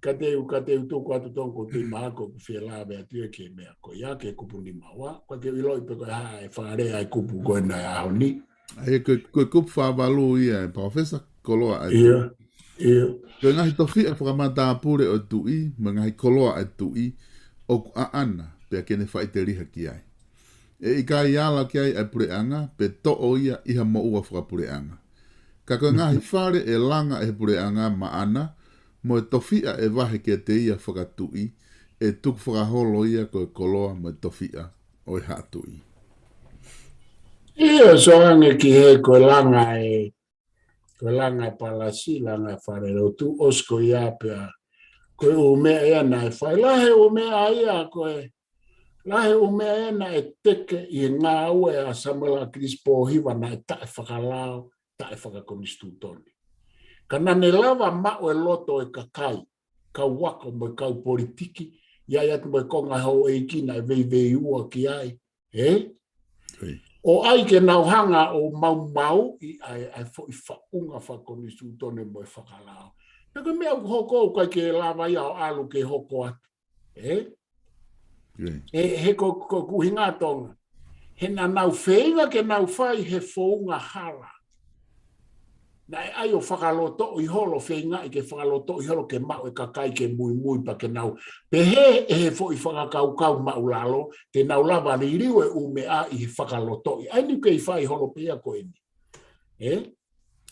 Ka te u, ka te u tuku atu, Tonga, ko e tui mai ʻaku ʻoku fie lave atu ia ki he meʻa ko ia, ki he kupu nima ua, ʻoku ʻikai ke u ʻiloʻi pe ko e hā e fakalea ʻa e kupu ko ena ʻo e ʻaho ni. ʻA ia ko e, ko e kupu fā valu ia, ʻe Palōfesa, koloa ʻa e tuʻi. ʻIo, ʻio. Ko e ngaahi tofiʻa fakamatāpule ʻo e tuʻi, mo e ngaahi koloa ʻa e tuʻi, ʻoku ʻaʻana, pea ke ne faʻiteliha ki ai. ʻE ʻikai ala ki ai ʻa e puleʻanga, pe toʻo ia ʻi ha moʻua fakapuleʻanga. Ka ko e ngaahi fale ʻe langa ʻe he puleʻanga maʻana, mo e tofiʻa ʻe vahe kiate ia fakatuʻi, ʻe tukufakaholo ia ko e koloa mo e tofiʻa ʻo e haʻa tuʻi. ʻIo, soange ki he ko e langa e, ko e langa e palasi, langa e falelotu, ʻosi ko ia pea ko e ʻū meʻa ia naʻe fai. Lahi e ʻū meʻa ia ko e, lahi e ʻū meʻa ia naʻe teke ʻi he ngāue ʻa Samuela ʻAkilisi Pōhiva naʻe taʻefakalao, taʻefakakonisitūtone. Ka naʻa ne lava maʻu e loto ʻo e kakai, kau ako mo e kau politiki, ʻi ai atu mo e konga houʻeiki naʻe veiveiua ki ai, ē? ʻIo. ʻO ʻai ke nau hanga ʻo maumauʻi ʻa e, ʻa e foʻi faʻunga fakakonisitūtone mo e fakalao. Pea ko e meʻa ʻoku hoko ʻoku ʻikai ke lava ia ʻo ʻalu ke hoko atu. Ē? ʻIo. He, he ko, ko, ko e ʻuhinga, Tonga. He naʻa nau feinga ke nau fai he founga hala. Naʻe ʻai ʻo fakalotoʻi holo, feingaʻi ke fakalotoʻi holo ke maʻu e kakai ke muimui pea ke nau. Pehē ʻe he foʻi fakakaukau māʻulalo, te nau lava liliu e ʻū meʻa ʻi he fakalotoʻi. ʻA eni ʻoku kei fai holo pē ia ko eni. Ē?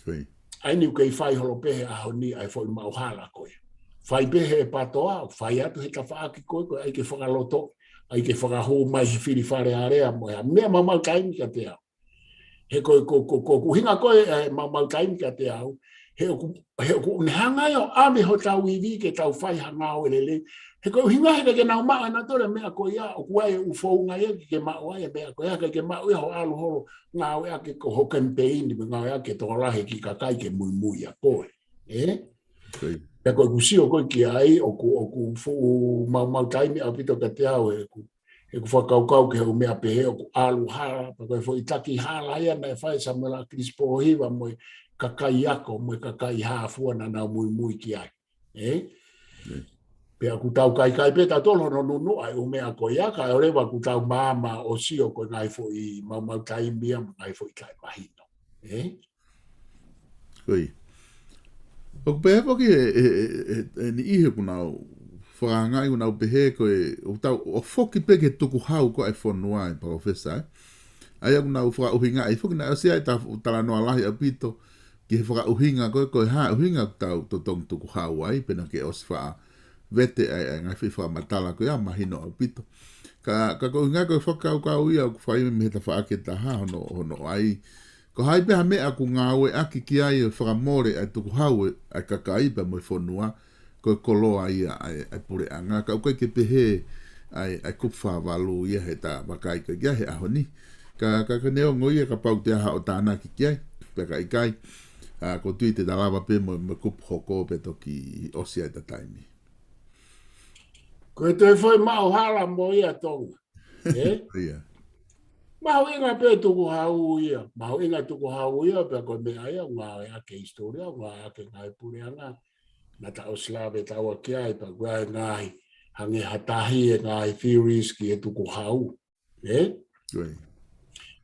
ʻIo. ʻA eni ʻoku kei fai holo pē he ʻaho ni ʻa e foʻi maʻu hala ko ē. Fai pē he patoa, fai atu he tafaʻaki ko ē, ko e ʻai ke fakalotoʻi, ʻai ke fakahū mai he fili Fale Alea mo e hā. Meʻa maumau taimi kiate au. He ko, ko, ko, ko, ko e ʻuhinga ko ē, ē, maumau taimi kiate au, he ʻoku, he ʻoku ne hanga ia ʻo ʻave hotau ivi ke tau fai ha ngāue lelei. He ko e ʻuhinga he ʻikai ke nau maʻu ʻe nautolu e meʻa ko ia, ʻoku ʻi ai e ʻū founga ia ke, ke maʻu ai e meʻa ko ia, ʻikai ke maʻu ia hoʻo ʻalu holo ngāueʻaki ko hoʻo kemipeini, mo ngāueʻaki ke tokolahi e kiʻi kakai ke muimui ʻia koe. Ē? ʻIo. Pea ko ʻeku sio ko ē ki ai, ʻoku, ʻoku fuʻu maumau taimi ʻaupito kiate au, he ʻoku, he ʻoku fakakaukau ki he ʻū meʻa pehē, ʻoku ʻalu hala, pea ko e foʻi taki hala ia naʻe fai ʻe Samuela ʻAkilisi Pōhiva mo e kakai ako, mo e kakai hā fua naʻa nau muimui ki ai. Ē? ʻIo. Pea ʻoku tau kaikai pē tautolu hono nunuʻa e ʻū meʻa ko ia, kae ʻoua leva kuo tau maama ʻo sio ko e ngaahi foʻi maumau taimi ia mo e ngaahi foʻi taʻemahino. Ē? ʻIo. ʻOku pehē foki he, he, he, he, he niʻihi ʻoku nau fakaangaʻi ʻoku nau pehē ko e, ʻoku tau ʻo foki pē ki he tukuhau ko ē ʻa e fonua, ʻe Palōfesa, ē? ʻA ia ʻoku nau fakaʻuhingaʻi foki, naʻe ʻosi ʻi ai e ta-, talanoa lahi ʻaupito ki he fakaʻuhinga ko ē, ko e hā e ʻuhinga ʻoku tau totongi tukuhau ai, pe naʻa ke ʻosi faʻa vete ai, ʻa e ngaahi foʻi fakamatala ko ia, mahino ʻaupito. Ka, ka ko e ʻuhinga ko e fakakaukau ia ʻoku fai mei he tafaʻaki ʻe taha hono, hono ʻai. Ko hai pē ha meʻa ʻoku ngāueʻaki ki ai e fakamole ʻa e tukuhau ʻa e kakai pea mo e fonua, ko e koloa ia ʻa e, ʻa e puleʻanga, ka ʻoku ʻikai ke pehē ʻa e, ʻa e kupu fā valu ia he ta vakai ko ē ki ai he ʻaho ni. Ka, ka, ka neongo ia kapau te ʻi ai haʻo tānaki ki ai, pea ka ʻikai, ʻa, ʻoku ou tui te ta lava pē mo, mo e kupu hoko pea toki ʻosi ai ʻeta taimi. Ko e toe foʻi maʻu hala mo ia, Tonga. Ē? ʻIo. Mahuʻinga pē tukuhau ia, mahuʻinga tukuhau ia, pea ko e meʻa ia, ngāueʻaki he hisitōlia, ngāueʻaki he ngaahi puleʻanga, naʻa ta ʻosi lave taua ki ai, pea ko e ngaahi, hangē ha taha e ngaahi theories ki he tukuhau. Ē? ʻIo.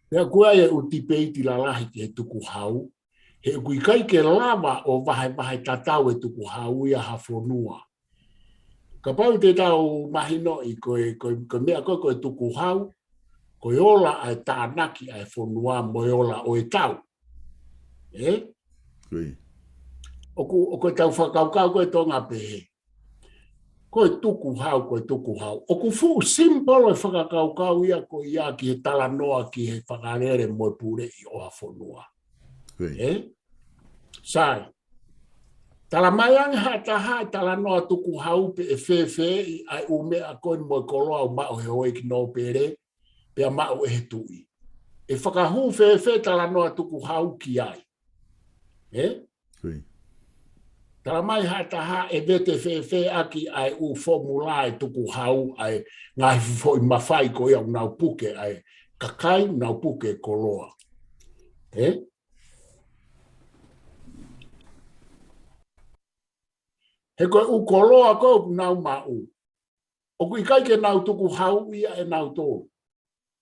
Pea ko e ʻū tipeiti lalahi ki he tukuhau, he ʻoku ʻikai ke lava ʻo vahevahe tatau e tukuhau ia ha fonua. Kapau te tau mahinoʻi ko e, ko e, ko e meʻa ko ē, ko e tukuhau, ko e ola ʻa e tānaki ʻa e fonua mo e ola ʻo e tau. Ē? ʻIo. ʻOku, ʻoku tau fakakaukau ko ē, Tonga, pehē. Ko e tukuhau, ko e tukuhau. ʻOku fuʻu simple e fakakaukau ia ko ia ki he talanoa ki he fakalele mo e puleʻi ʻo ha fonua. ʻIo. Ē? Sai. Tala mai ange ha taha e talanoa tukuhau pe ʻe fēfē ʻa e ʻū meʻa ko eni mo e koloa ʻoku maʻu he houʻeiki nōpele, pea maʻu ʻe he tuʻi. ʻE fakahū fēfē talanoa tukuhau ki ai. Ē? ʻIo. Tala mai ha taha ʻe vete fēfē ʻaki ʻa e ʻū fōmula e tukuhau, ʻa e ngaahi foʻi mafai ko ia ʻoku nau puke ʻa e kakai, nau puke koloa. Ē? He ko e ʻū koloa ko ē ʻoku nau maʻu, ʻoku ʻikai ke nau tukuhau ia ʻe nautolu.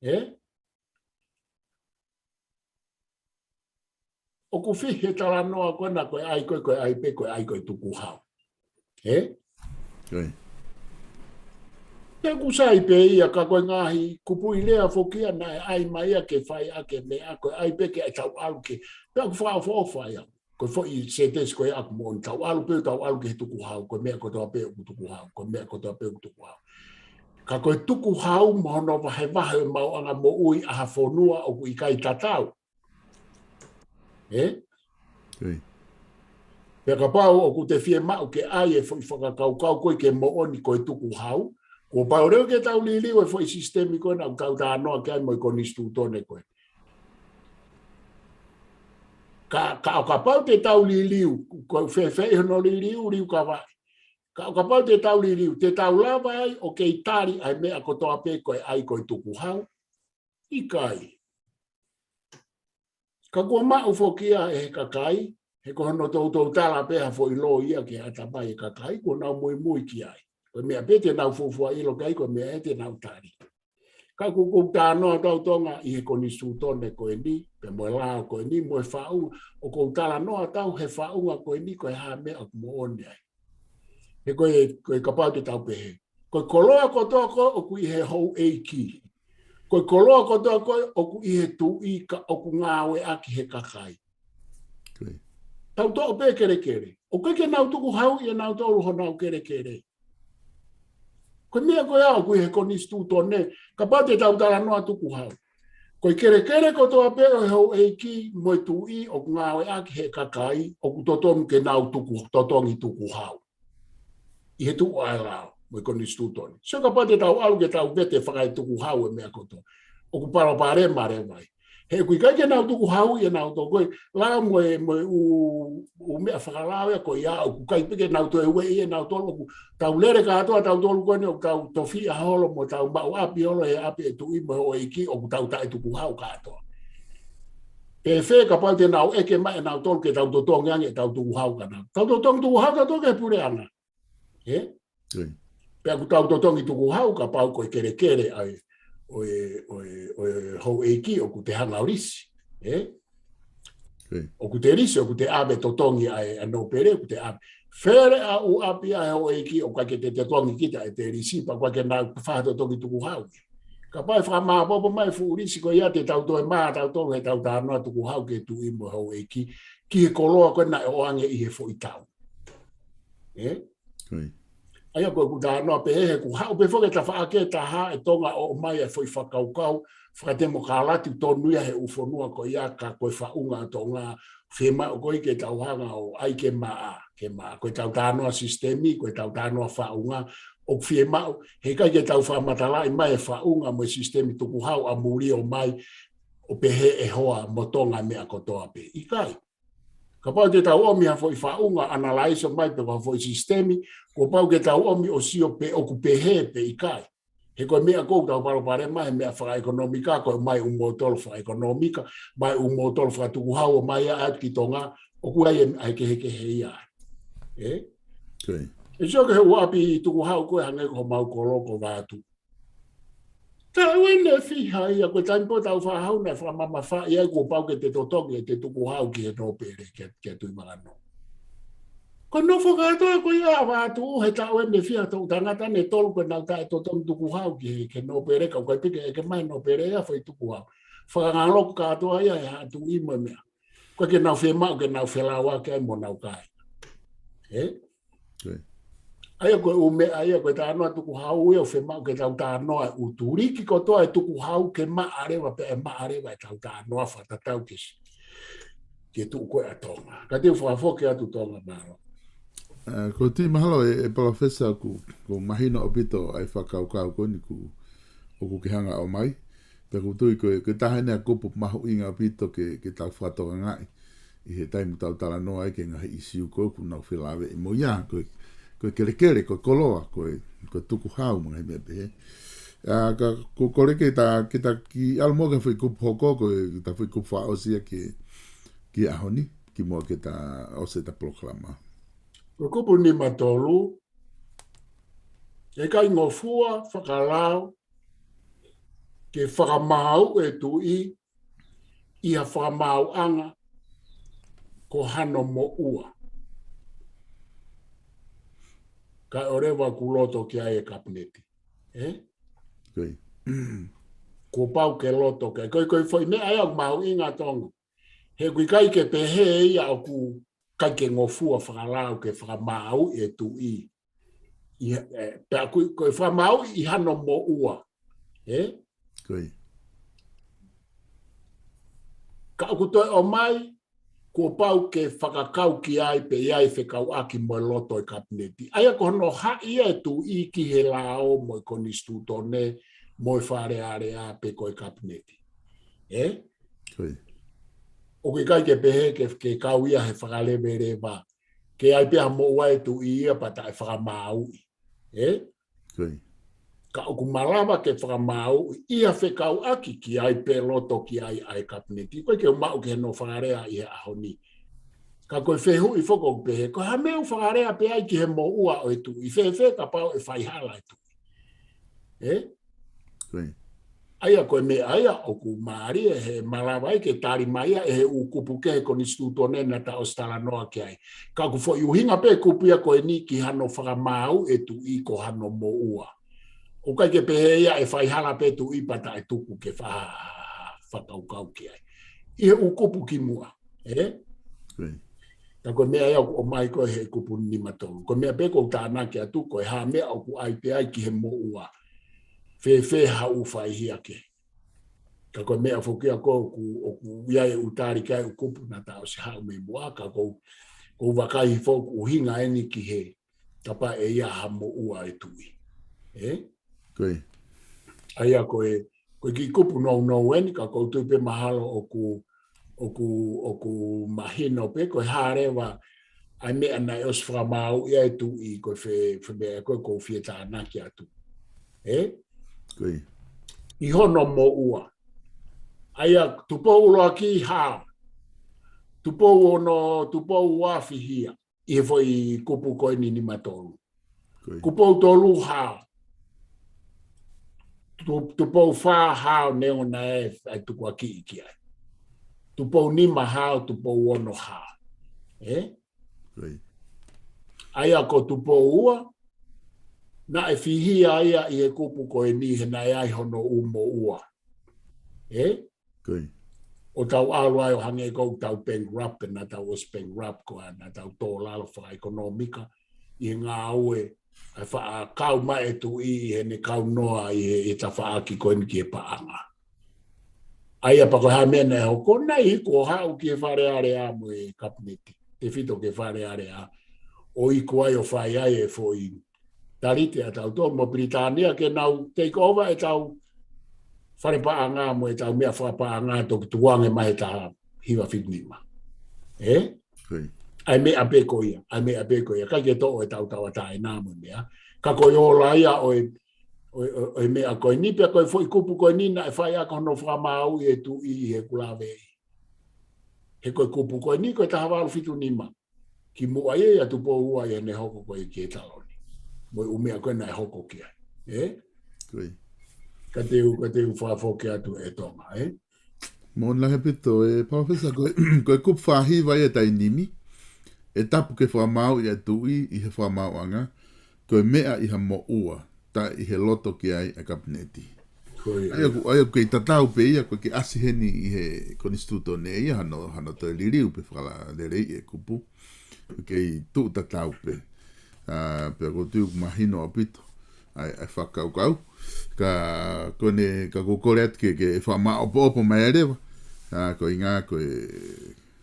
Ē? ʻOku fihi e talanoa ko ena ko e ʻai ko ē, ko e ʻai pē, ko e ʻai ko e tukuhau. Ē? Pea ʻoku sai pē ia ka ko e ngaahi kupuʻi lea foki ia naʻe ʻai mai ia ke fai ʻaki e meʻa ko e ʻai pē ke ʻai tau ʻalu ke. Pea ʻoku fakaʻofoʻofa ia. Ko e foʻi sētesi ko ia ʻaku moʻoni tau ʻalu pē, tau ʻalu ki he tukuhau, ko e meʻa kotoa pē ʻoku tukuhau, ko e meʻa kotoa pē ʻoku tukuhau. Ka ko e tukuhau mo hono vahevahe ʻo e maʻuʻanga moʻui ʻa ha fonua ʻoku ʻikai tatau. Ē? Pea kapau ʻoku te fiemaʻu ke ʻai e foʻi fakakaukau ko ē ke moʻoni ko e tukuhau, kuo pau leva ke tau liliu e foʻi sisitemi ko ena ʻoku tau talanoa ki ai mo e konisitūtone ko ē. Ka, ka ʻo kapau te tau liliu, ko e fēfē hono liliu, liu ka vaʻi. Ka ʻo kapau te tau liliu, te tau lava ai ʻo kei tali ʻa e meʻa kotoa pē ko e ʻai ko e tukuhau. ʻIkai. Ka kuo maʻu foki ia ʻe he kakai, he ko hono toutou tala pē ha foʻi lō ia ke ʻatamai e kakai, kuo nau muimui ki ai. Ko e meʻa pē te nau fuofua ʻilo ki ai, ko e meʻa ē te nau tali. Ka ʻoku ou talanoa atu au Tonga ʻi he konisitūtone ko eni, pea mo e lao ko eni, mo e faʻu, ʻoku ou talanoa atu au he faʻunga ko eni, ko e hā e meʻa ʻoku moʻoni ai. He ko e, ko e kapau te tau pehē. Ko e koloa kotoa ko ē ʻoku ʻi he houʻeiki. Ko e koloa kotoa ko ē ʻoku ʻi he tuʻi ka ʻoku ngāueʻaki he kakai. Tau toʻo pē kelekele. ʻOku ʻikai ke nau tukuhau ia nautolu honau kelekele. Ko e meʻa ko ia ʻoku ʻi he konisitūtone, kapau te tau talanoa tukuhau. Ko e kelekele kotoa pē ʻo e houʻeiki mo e tuʻi ʻoku ngāueʻaki he kakai, ʻoku totonu ke nau tuku, totongi tukuhau. ʻI he tuʻu ʻa e lao, mo e konisitūtone. Sio kapau te tau ʻalu ke tau vete fakaetukuhau e meʻa kotoa. ʻOku palopalema leva ia. He ʻoku ʻikai ke nau tukuhau ia nautolu ko e lao mo e, mo e ʻū, ʻū meʻa fakalao ia ko ia ʻoku ʻikai pē ke nau toe ueʻi ia nautolu ʻoku tau lele kātoa tautolu ko eni ʻoku tau tofiʻa holo mo tau maʻu ʻapi holo he ʻapi e tuʻi mo e houʻeiki ʻoku tau taʻetukuhau kātoa. Pea fēfē kapau te nau ʻeke mai ʻe nautolu ke tau totongi ange ʻetau tukuhau ka nau. Tau totongi tukuhau tautolu ki he puleʻanga. Ē? Pea ʻoku tau totongi tukuhau kapau ko e kelekele ʻa e, ʻo e, ʻo e, ʻo e houʻeiki ʻoku te hanga ʻo lisi. Ē? ʻOku te lisi, ʻoku te ʻave totongi ʻa e, ʻa e nōpele, ʻoku te ʻave. Fele ʻa e ʻū ʻapi ʻa e houʻeiki ʻoku ʻikai ke te totongi kita ʻe te lisi, pea ʻoku ʻikai ke nau fai ha totongi tukuhau. Kapau ʻe fakamāopoopo mai e fuʻu lisi ko ia te tau toe mā tautolu he tau talanoa tukuhau ki he tuʻi mo e houʻeiki, ki he koloa ko ē naʻe ʻoange ʻi he foʻi tau. Ē? ʻA ia ko ʻeku talanoa pē he ʻoku haʻu pē foki e tafaʻaki ʻe taha ʻe Tonga ʻo ʻomai e foʻi fakakaukau fakatemokalati tonu ia he ʻū fonua ko ia ka ko e faʻunga ʻa Tonga, fiemaʻu ko ē ke tau hanga ʻo ʻai ke maʻa, ke maʻa. Ko e tau talanoa sisitemi, ko e tau talanoa faʻunga, ʻoku fiemaʻu, he ʻikai ke tau fakamatalaʻi mai e faʻunga mo e sisitemi tukuhau ʻa muli ʻo mai, ʻo pehē ʻe hoa mo Tonga meʻa kotoa pē. ʻIkai. Kapau te tau ʻomi ha foʻi faʻunga, analaiso mai pe ko ha foʻi sisitemi, kuo pau ke tau ʻomi ʻo sio pe ʻoku pehē pe ʻikai. He ko e meʻa ʻoku tau palopalema he meʻa fakaʻekonōmika, ko e ʻomai ʻū mōtolo fakaʻekonōmika, ʻomai ʻū mōtolo fakatukuhau ʻo mai atu ki Tonga, ʻoku ʻi ai e, ʻa e kehekehe ia. Ē? ʻE sio ki he ʻū ʻapi tukuhau ko ē hangē ko homau kolo ko Vaatu. Taʻu ʻe fiha ia ko e taimi pē ʻoku tau fakahau naʻe fakamamafaʻi ai kuo pau ke te totongi ʻete tukuhau ki he nōpele ki, ki Tuʻimaʻananga. Ko e nofo kātoa ko ia ʻa Vaatu he taʻu ʻe fiha toʻutangata ʻe tolu ko ʻenau taʻetotongi tukuhau ki he, ki he nōpele ka ʻoku ʻikai pē ke ʻeke mai e nōpele ia foʻi tukuhau. Fakangaloku kātoa ia ʻe Haʻa Tuʻi mo e meʻa. ʻOku ʻikai ke nau fiemaʻu ke nau felāveʻi ai mo ʻenau kāinga. Ē? ʻA ia ko e ʻū meʻa ia ko e talanoa tukuhau ia ʻoku fiemaʻu ke tau talanoa ʻū tuliki kotoa e tukuhau ke maʻa leva pea ʻe maʻa leva ʻetau talanoa fakatatau ki he, ki he tuʻu ko ē ʻa Tonga. Ka te u fakafoki atu Tonga mālō. ʻE, ko e tui mahalo ʻe, ʻe Palōfesa ʻoku, ʻoku mahino ʻaupito ʻa e fakakaukau ko eni ʻoku, ʻoku ke hanga ʻo ʻomai. Pea ʻoku ou tui ko e, ko e taha eni ʻa e kupu mahuʻinga ʻaupito ke, ke tau fakatokangaʻi ʻi he taimi ʻoku tau talanoa ai ki he ngaahi ʻīsiu ko ē ʻoku nau felāveʻi mo ia, ko e, ko e kelekele, ko e koloa, ko e, ko e tukuhau mo e ngaahi meʻa pehē. ʻA, ka ko, kole ke ta, ke ta kiʻi ʻalu muʻa ki he foʻi kupu hoko, ko e, ta foʻi kupu fakaʻosi ia ki, ki he ʻaho ni, kimuʻa ke ta ʻosi ʻeta polokalama. Ko e kupu nima tolu, ʻe ʻikai ngofua fakalao ke fakamāuʻi e tuʻi ʻi ha fakamaauʻanga ko hano moʻua. Kae ʻoua leva kuo loto ki ai e kapineti. Ē? Ko ia. Kuo pau ke loto ki ai. Ko e, ko e foʻi meʻa ia ʻoku mahuʻinga Tonga. He ʻoku ʻikai ke pehē ia ʻoku ʻikai ke ngofua fakalao ke fakamāuʻi e tuʻi. ʻI, ē, pea ʻoku, ko e fakamāuʻi ʻi hano moʻua. Ē? Ko ia. Ka ʻoku toe ʻomai, kuo pau ke fakakau ki ai pe ʻi ai fekauʻaki mo e loto e kapineti. ʻA ia ko hono haʻi ia e tuʻi ki he lao mo e konisitūtone mo e Fale Alea pe ko e kapineti. Ē? Ko ia. ʻOku ʻikai ke pehē ke, ke kau ia he fakaleveleva. Ke ʻi ai pē ha moʻua e tuʻi ia pea taʻe fakamāuʻi. Ē? Ko ia. Ka ʻoku malava ke fakamāuʻi ʻi ha fekauʻaki ki ai pe loto ki ai ʻa e kapineti. Ko e ke u maʻu ki he no fakalea ʻi he ʻaho ni. Ka ko e fehuʻi foki ʻoku pehē, ko e hā e meʻa ʻoku fakalea pē ai ki he moʻua ʻo e tuʻi, fēfē kapau ʻe faihala e tuʻi. Ē? Ko ia. ʻA ia ko e meʻa ia ʻoku mālie he malava ai ke tali mai ia ʻe he ʻū kupu kehe konisitūtone naʻa ta ʻosi talanoa ki ai. Ka ʻoku foʻi ʻuhinga pē kupu ia ko eni ki hano fakamāuʻi e tuʻi ko hano moʻua. ʻOku ʻikai ke pehē ia ʻe faihala pē tuʻi pea taʻe tuku ke fa-, fakakaukau ki ai. ʻI he ʻū kupu kimuʻa. Ē? Ko ia. Ka ko e meʻa ia ʻoku ʻomai ko ē he kupu nima tolu. Ko e meʻa pē ʻoku ou tānaki atu, ko e hā e meʻa ʻoku ʻai pē ai ki he moʻua. Fēfē haʻu faihia kehe. Ka ko e meʻa foki ia ko ē ʻoku, ʻoku ʻi ai e ʻū tali ki ai e ʻū kupu naʻa ta ʻosi haʻu mei muʻa, ka ʻoku ou, ʻoku ou vakai foki ʻuhinga eni ki he kapau ʻe ʻi ai ha moʻua e tuʻi. Ē? Ko ia. ʻA ia ko e, ko e kiʻi kupu nounou eni, ka ʻoku ou tui pē mahalo ʻoku, ʻoku, ʻoku mahino pē, ko e hā leva ʻa e meʻa naʻe ʻosi fakamāuʻi ai e tuʻi, ko e fē, fē meʻa ko ē ʻoku ou fie tānaki atu. Ē? Ko ia. ʻI hono moʻua. ʻA ia Tupou ʻuluaki hao. Tupou ono, Tupou ua fihia. ʻI he foʻi kupu ko eni nima tolu. Ko ia. Tupou tolu hao. Tu-, Tupou fā hao neongo naʻe ʻai tukuakiʻi ki ai. Tupou nima hao, Tupou ono hao. Ē? Ko ia. ʻA ia ko Tupou ua, naʻe fihia ia ʻi he kupu ko eni he naʻe ʻi ai hono ʻū moʻua. Ē? Ko ia. ʻO tau ʻalu ai ʻo hangē ko ʻetau bankrupt, pea naʻa tau ʻosi bankrupt ko ā, naʻa tau tō lalo fakaʻekonōmika, ʻi he ngāue, ʻa e faʻa kau mai e tuʻi ʻi heʻene kaunoa ʻi he, ʻi he tafaʻaki ko eni ki he paʻanga. ʻA ia pea ko e hā e meʻa naʻe hoko, naʻe iku ʻo haʻu ki he Fale Alea mo e kapineti. Tefito ki he Fale Alea. ʻO iku ai ʻo fai ai e foʻi talite ʻa tautolu mo Pilitānia ke nau take over ʻetau fale paʻanga mo ʻetau meʻa fakapaʻanga toki tukuange mai he taha hiva fitu nima. Ē? Ko ia. ʻA e meʻa pē ko ia, ʻa e meʻa pē ko ia, ʻikai ke toʻo ʻetau tauʻatāina mo e meʻa. Ka ko e ola ia ʻo e, ʻo e, ʻo e, ʻo e meʻa ko eni pea ko e foʻi kupu ko eni naʻe fai ʻaki hono fakamāuʻi e tuʻi ʻi heʻeku lave ʻi he ko e kupu ko eni ko e taha valu fitu nima. Kimuʻa ia ʻia Tupou ua ʻi heʻene hoko ko ē ki he taloni. Mo e ʻū meʻa ko ē naʻe hoko ki ai. Ē? Ko ia. Ka te u, ka te u fakafoki atu ʻe Tonga, ē? Mālō lahi ʻaupito, ē, Palōfesa, ko e, ko e kupu fā hiva ia ʻa e taimi ni. ʻE tapu ke fakamāuʻi ʻa e tuʻi ʻi ha fakamaauʻanga, ko e meʻa ʻi ha moʻua, taʻe ʻi he loto ki ai ʻa e kapineti. Ko ia. ʻA ia ʻoku, ʻa ia ʻoku kei tatau pē ia, ʻoku kei ʻasi heni ʻi he konisitūtone ia, hano, hano toe liliu pe fakaleleiʻi e kupu. ʻOku kei tuʻu tatau pē. ʻA, pea ʻoku ou tui ʻoku mahino ʻaupito ʻa e, ʻa e fakakaukau. Ka ko eni, ka ʻoku ou kole atu ke, ke fakamāʻopoʻopo mai leva. ʻA, ko e ʻuhinga ko e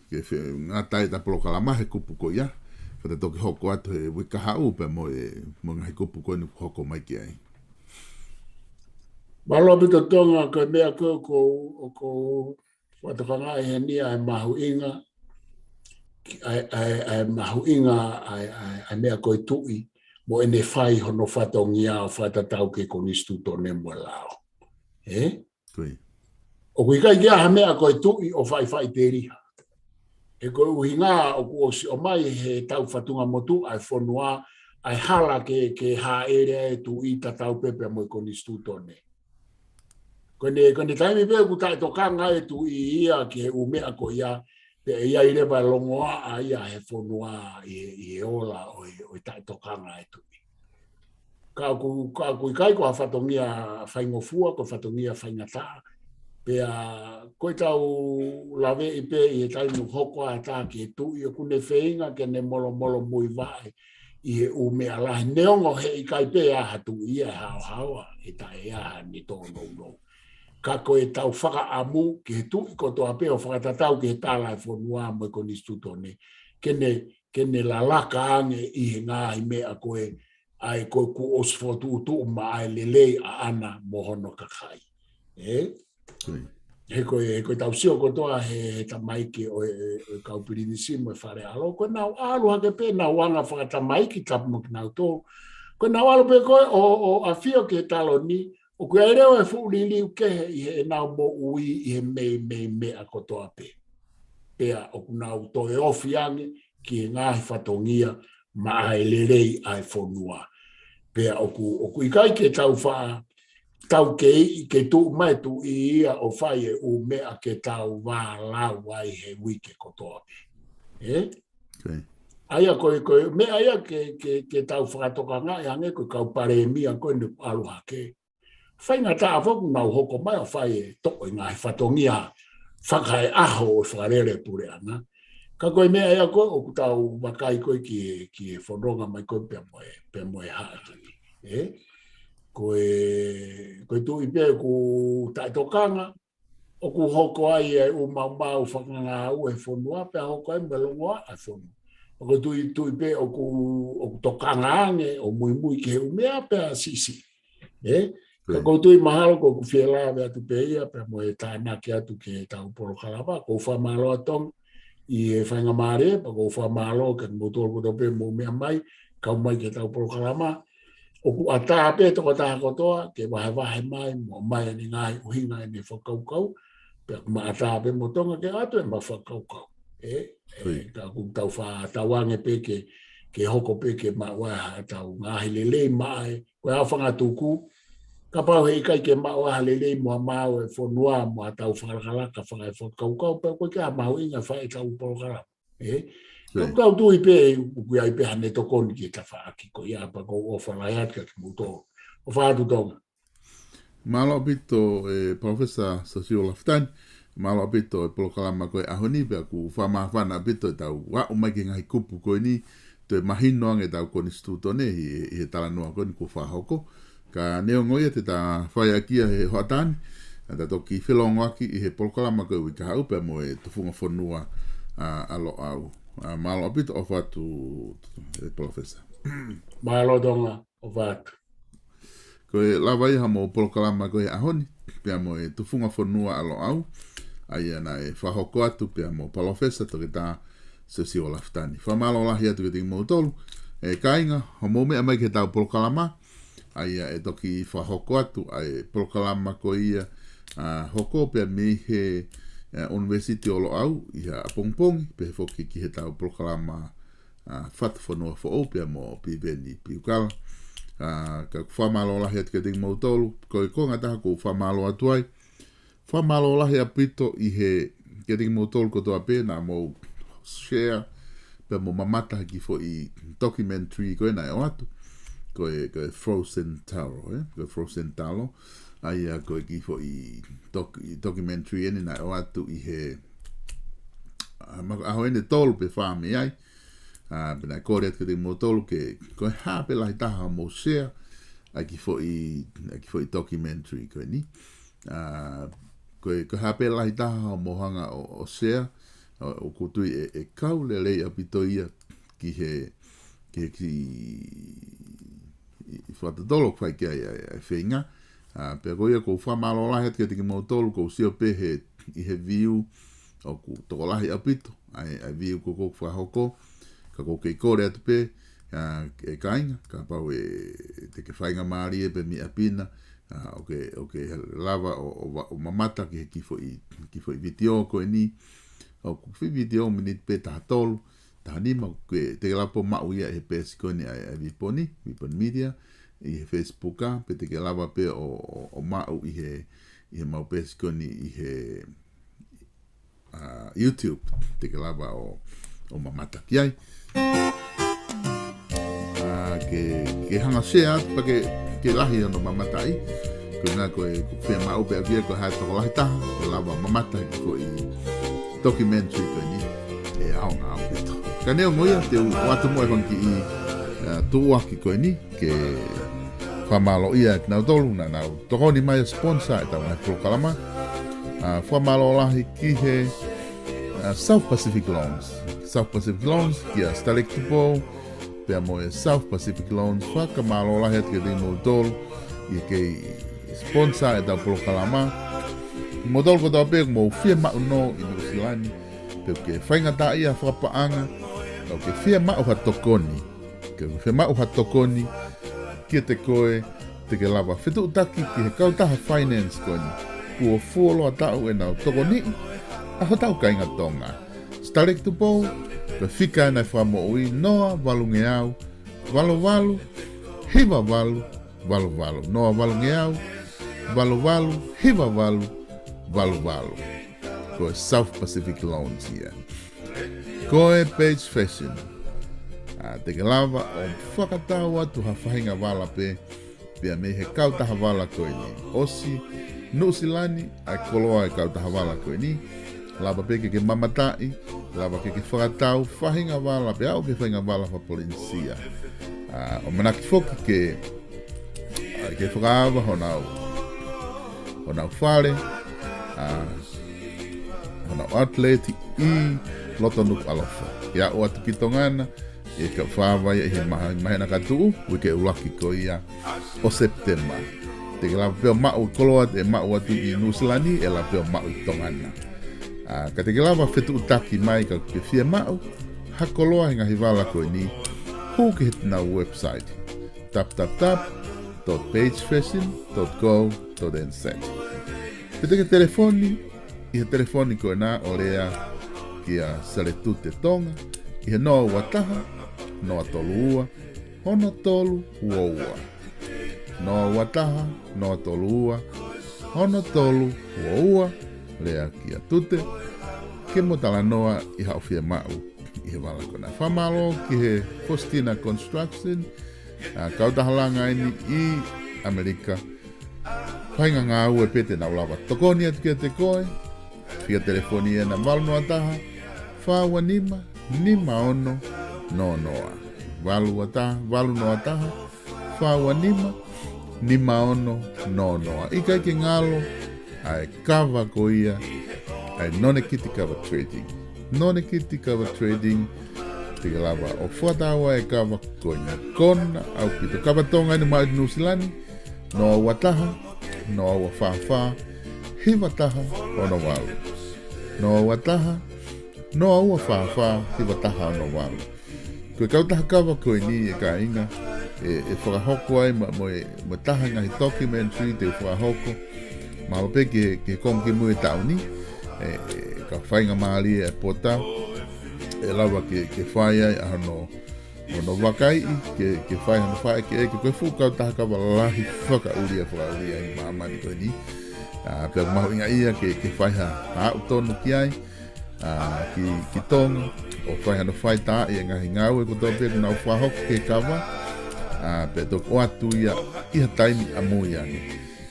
ke fe-, ngata ai ʻeta polokalama he kupu ko ia. Ka ta toki hoko atu he uike kahaʻu pea mo e, mo e ngaahi kupu ko eni ʻoku hoko mai ki ai. Mālō ʻaupito Tonga, ko e meʻa ko ē ʻoku ou, ʻoku ou fakatokangaʻi heni ʻa e mahuʻinga, ʻa e, ʻa e, ʻa e mahuʻinga, ʻa e, ʻa e, ʻa e meʻa ko e tuʻi. mo ʻene fai hono fatongia ʻo fakatatau ki he konisitūtone mo e lao. Ē? Ko ia. ʻOku ʻikai ke ʻi ai ha meʻa ko e tuʻi ʻo faʻifaʻiteliha. He ko e ʻuhinga ʻoku ʻosi ʻomai he tau fatunga motuʻa e fonua ʻa e hala ke, ke hāʻele ai e tuʻi tatau pē pea mo e konisitūtone. Ko ʻene, ko ʻene taimi pē ʻoku taʻetokanga e tuʻi ia ki he ʻū meʻa ko ia, pea ʻe ʻi ai leva e longoaʻa ia he fonua ʻi he, ʻi he ola ʻo e, ʻo e taʻetokanga e tuʻi. Ka ʻoku, ka ʻoku ʻikai ko ha fatongia faingofua, ko e fatongia faingataʻa. Pea ko e tau laveʻi pē ʻi he taimi ʻoku hoko ai ha taha ki he tuʻi ʻoku ne feinga ke ne molomolo muivaʻe ʻi he ʻū meʻa lahi. Neongo he ʻikai pē ʻi ai ha tuʻi ia ʻe haohaoa, ʻe taʻe ʻi ai haʻane tōnounou. Ka ko e tau fakaʻamu ki he tuʻi kotoa pē ʻo fakatatau ki he tala e fonua mo e konisitūtone. Ke ne, ke ne lalaka ange ʻi he ngaahi meʻa ko ē, ʻa ē ko ē kuo ʻosi fokotuʻutuʻu maʻa e lelei ʻaʻana mo hono kakai. Ē? Ko ia. He ko e, he ko e tau sio kotoa he, he tamaiki ʻo e, ʻo e kau pilinisi mo e fale ʻalo. Ko ʻenau ʻalu hake pē, nau anga fakatamaiki tapu mo kinautolu. Ko ʻenau ʻalu pē ko ē ʻo, ʻo ʻafio ki he taloni, ʻoku ʻi ai leva e fuʻu liliu kehe ʻi heʻenau moʻui ʻi he meimei meʻa kotoa pē. Pea ʻoku nau toe ofi ange ki he ngaahi fatongia maʻa e lelei ʻa e fonua. Pea ʻoku, ʻoku ʻikai ke tau faʻa, tau kei, ke tuʻu mai tuʻi ia ʻo fai e ʻū meʻa ke tau vālau ai he uike kotoa pē. Ē? Ko ia. ʻA ia ko e, ko e meʻa ia ke, ke, ke tau fakatokangaʻi hangē ko e kau palēmia ko eni ʻoku ʻalu hake. Faingataʻa foki nau hoko mai ʻo fai e toʻo e ngaahi fatongia fakaeʻaho ʻo e fakalele puleʻanga. Ka ko e meʻa ia ko ē ʻoku tau vakai ko ē ki he, ki he fononga mai ko ē pea mo e, pea mo e haʻa tani. Ē? Ko e, ko e tuʻi pē ʻoku taʻetokanga, ʻoku hoko ai e ʻū maumau fakangāue he fonua, pea hoko ai mo e longoaʻa e fonua. ʻOku tuʻi, tuʻi pē ʻoku, ʻoku tokanga ange ʻo muimui ki he ʻū meʻa pea siʻisiʻi. Ē? Ka ko e tuʻi mahalo ko ʻeku fie lave atu pē ia, pea mo e tānaki atu ki he tau polokalama, ʻoku ou fakamālō atu ʻi he faingamālie, pea ʻoku ou fakamālō kiate kimoutolu kotoa pē mou meʻa mai, kau mai ki he tau polokalama, ʻoku ʻatā pē tokotaha kotoa ke vahevahe mai, mo mai ʻene ngaahi ʻuhinga ʻene fakakaukau, pea ʻoku ma ʻatā pē mo Tonga ke ʻoatu ʻema fakakaukau. Ē, ē, ka ʻoku tau fakatauange pē ke, ke hoko pē ke maʻu ai ha tau ngaahi lelei maʻa e, ko e ʻaofangatuku, kapau he ʻikai ke maʻu ai ha lelei mo ha maau e fonua mo ha tau fakalakalaka fakaefakakaukau, pea ʻoku ʻikai ha mahuʻinga fai e tau polokalama. Ē? Ko ia. Ka ʻoku tau tui pē, ʻoku ʻi ai pē haʻane tokoni ki he tafaʻaki ko ia, pea ʻoku ou ʻofa lahi atu kiate kimoutolu. ʻOfa atu Tonga. Mālō ʻaupito, ē, Palōfesa Siosiua Lafitani. Mālō ʻaupito e polokalama ko e ʻaho ni, pea ʻoku fakamāfana ʻaupito e tau aʻu mai ki he ngaahi kupu ko eni, toe mahino ange e tau konisitūtone ʻi, ʻi he talanoa ko eni kuo fakahoko. Ka neongo ia te ta faiʻaki ia he hoʻatā ni, ʻa ta toki felōngoaki ʻi he polokalama ko e uike kahaʻu pea mo e Tufunga Fonua ʻa, ʻa Loʻau. ʻA, mālō ʻaupito, ʻofa atu, ē, Palōfesa. Mālō Tonga, ʻofa atu. Ko e lava ia haʻamou polokalama ko e ʻaho ni, pea mo e Tufunga Fonua ʻa Loʻau, ʻa ia naʻe fakahoko atu pea mo Palōfesa Toketā Siosiua Lafitani. Fakamālō lahi atu kiate kimoutolu, ē kāinga, hoʻomou meʻa mai ki he tau polokalama, ʻa ia ʻe toki fakahoko atu ʻa e polokalama ko ia, ʻa, hoko pea mei he, ē, ʻUnivēsiti ʻo Loʻau ʻi he ʻapongipongi, pea foki ki he tau polokalama, ʻa, Fatu Fonua Foʻou pea mo Piveni Piukala. ʻA, ka ʻoku fakamālō lahi atu kiate kimoutolu, ko e konga ʻe taha ʻoku ou fakamālō atu ai. Fakamālō lahi ʻaupito ʻi he, kiate kimoutolu kotoa pē naʻa mou share, pea mo mamata ki he foʻi documentary ko ē naʻe ʻoatu. Ko e, ko e Frozen Taro, ē? Ko e Frozen Taro. ʻA ia ko e kiʻi foʻi doc-, documentary eni naʻe ʻoatu ʻi he, ʻa, maka ʻaho eni ʻe tolu pe fā mei ai. ʻA, pea naʻe kole atu kiate kimoutolu ke, ko e hā pē lahi taha hoʻomou share, ʻa e kiʻi foʻi, ʻa e kiʻi foʻi documentary ko eni. ʻA, ko e, ko e hā pē lahi taha hoʻomou hanga ʻo, ʻo share, ʻo, ʻoku ou tui ʻe, ʻe kau lelei ʻaupito ia ki he, ki he kiʻi, ʻi, ʻi fakatotolo ʻoku fai ki ai ʻa e, ʻa e feinga. ʻA, pea ko ia ʻoku ou fakamālō lahi atu kiate kimoutolu, ʻoku ou sio pē he, ʻi he view, ʻoku tokolahi ʻaupito ʻa e, ʻa e view ko ē ʻoku fakahoko, ka ʻoku ou kei kole atu pē, ʻA, e kāinga, kapau ʻe, te ke faingamālie pē mei ʻapi na, ʻa, ʻoku ke, ʻoku ke lava ʻo, ʻo va-, ʻo mamata ki he kiʻi foʻi, kiʻi foʻi vitiō ko eni, ʻoku foʻi vitiō miniti pē taha tolu, taha nima, ʻoku ke, te ke lava pē ʻo maʻu ia he peesi ko eni ʻa e, ʻa e Viponi, Viponi Media, ʻi he Facebook ā, pe te ke lava pē ʻo, ʻo, ʻo maʻu ʻi he, ʻi he mau peesi ko eni ʻi he, ʻa, YouTube, te ke lava ʻo, ʻo mamata ki ai. ʻA, ke, ke hanga share atu pea ke, ke lahi hono mamataʻi. Ko e ʻuhinga ko e, ʻoku ou fiemaʻu pē ʻaʻaku ia ko e hā e tokolahi taha, ʻe lava mamata ki he foʻi documentary ko eni, ʻe ʻaonga ʻaupito. Ka neongo ia, te u ʻoatu mo e fanga kiʻi, ʻa, tuʻuaki ko eni, ke fakamālōʻia kinautolu naʻa nau tokoni mai ʻo sponsor ʻetau ngaahi polokalama. ʻA, fakamālō lahi ki he, ʻa, South Pacific Loans. South Pacific Loans, kia Stalek Tupou, pea mo e South Pacific Loans, fakamālō lahi atu kiate kimoutolu, ʻi he kei sponsor ʻetau polokalama. Moutolu kotoa pē ʻoku mou fiemaʻu nō ʻi Nuʻusila ni, pe ʻoku ke faingataʻaʻia fakapaʻanga, ʻoku ke fiemaʻu ha tokoni. Ke fiemaʻu ha tokoni kiate koe, te ke lava fetuʻutaki ki he kautaha finance ko eni. Kuo fuoloa taʻu ʻenau tokoniʻi ʻa hotau kāinga Tonga. Stalek Tupou, ko e fika ʻena ʻe fakamoʻui, noa valungeau, valu valu, hiva valu, valu valu. Noa valungeau, valu valu, hiva valu, valu valu. Ko e South Pacific Loans ia. Ko e Page Fashion. ʻA, te ke lava ʻo fakatau atu ha faʻahinga vala pē, pea mei he kautaha vala ko eni. ʻOsi Nuʻusila ni ʻa e koloa e kautaha vala ko eni. Lava pē ke ke mamataʻi, lava ke ke fakatau faʻahinga vala pē, aʻu ki he faʻahinga vala fakaPolinisia. ʻA, ʻoku ʻamanaki foki ke, ʻa, ke fakaava honau, honau fale, ʻa, honau outlet ʻi loto Nukuʻalofa. Ke aʻu atu ki Tonga na, ʻe ka fakaava ia ʻi he maha-, māhina ka tuʻu, uike ʻuluaki ko ia ʻo Sepitema. Te ke lava pē ʻo maʻu koloa ʻe maʻu atu ʻi Nuʻusila ni, ʻe lava pē ʻo maʻu ʻi Tonga na. ʻA, ka te ke lava fetuʻutaki mai ka ke fiemaʻu ha koloa he ngaahi vala ko eni, hū ki heʻenau website, w w w dot page fashion dot co dot n z. Pe te ke telefoni, ʻi he telefoni ko ena ʻo lea kia Saletute Tonga, ʻi he noa ua taha, noa tolu ua, ono tolu ua ua. Noa ua taha, noa tolu ua, ono tolu ua ua, lea kia Tute, ke mo talanoa ʻi haʻo fiemaʻu ʻi he vala ko ena. Fakamālō ki he Faustina Construction, ʻa, kautaha langa eni ʻi ʻAmelika. Faʻahinga ngāue pē te nau lava tokoni atu kiate koe. Fika telefoni ena valu noa taha, fā ua nima, nima ono noa noa. Valu ua taha, valu noa taha, fā ua nima, nima ono noa noa. ʻIkai ke ngalo ʻa e kava ko ia ʻa e Nonekiti Kava Trading. Nonekiti Kava Trading, te ke lava ʻo fakatau ʻa e kava ko eni, kona ʻaupito. Kava Tonga eni maʻu ʻi Nuʻusila ni, noa ua taha, noa ua fā fā, hiva taha ono valu. Noa ua taha, noa ua fā fā, hiva taha ono valu. Ko e kautaha kava ko eni ʻe kāinga, ʻe, ʻe fakahoko ai ma, mo e, mo e taha ngaahi documentary te u fakahoko. Mahalo pē ki he, ki he konga kimui e taʻu ni, ʻe, ʻe, ka faingamālie e pota, ʻe lava ke, ke fai ai ʻa hono, hono vakaiʻi, ke, ke fai hono fai ke, ke ko e fuʻu kautaha kava lahi fakaʻulia, fakaʻulia ʻi māmani ko eni. ʻA, pea mahuʻinga ia ke, ke fai ha, ha aʻu tonu ki ai, ʻa, ki, ki Tonga, ʻo fai hano faitaaʻi e ngaahi ngāue kotoa pē ʻoku nau fakahoko ki he kava, ʻa, pea toki ʻoatu ia ʻi ha taimi ʻamui ange.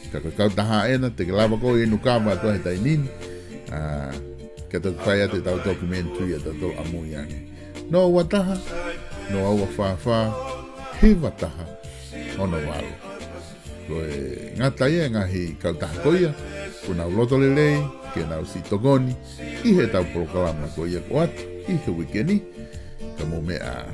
Ka ko e kautaha ena, te ke lava koe ʻo inu kava atu he taimi ni, ʻa, ke toki fai atu ʻetau documentary ʻa tautolu ʻamui ange. Noa ua taha, noa ua fā fā, hiva taha ono valu. Ko e ngata ia e ngaahi kautaha ko ia, ʻoku nau loto lelei ke nau siʻi tokoni ʻi heʻetau polokalama ko ia ʻoku ʻoatu ʻi he uike ni. Ka mou meʻa ā.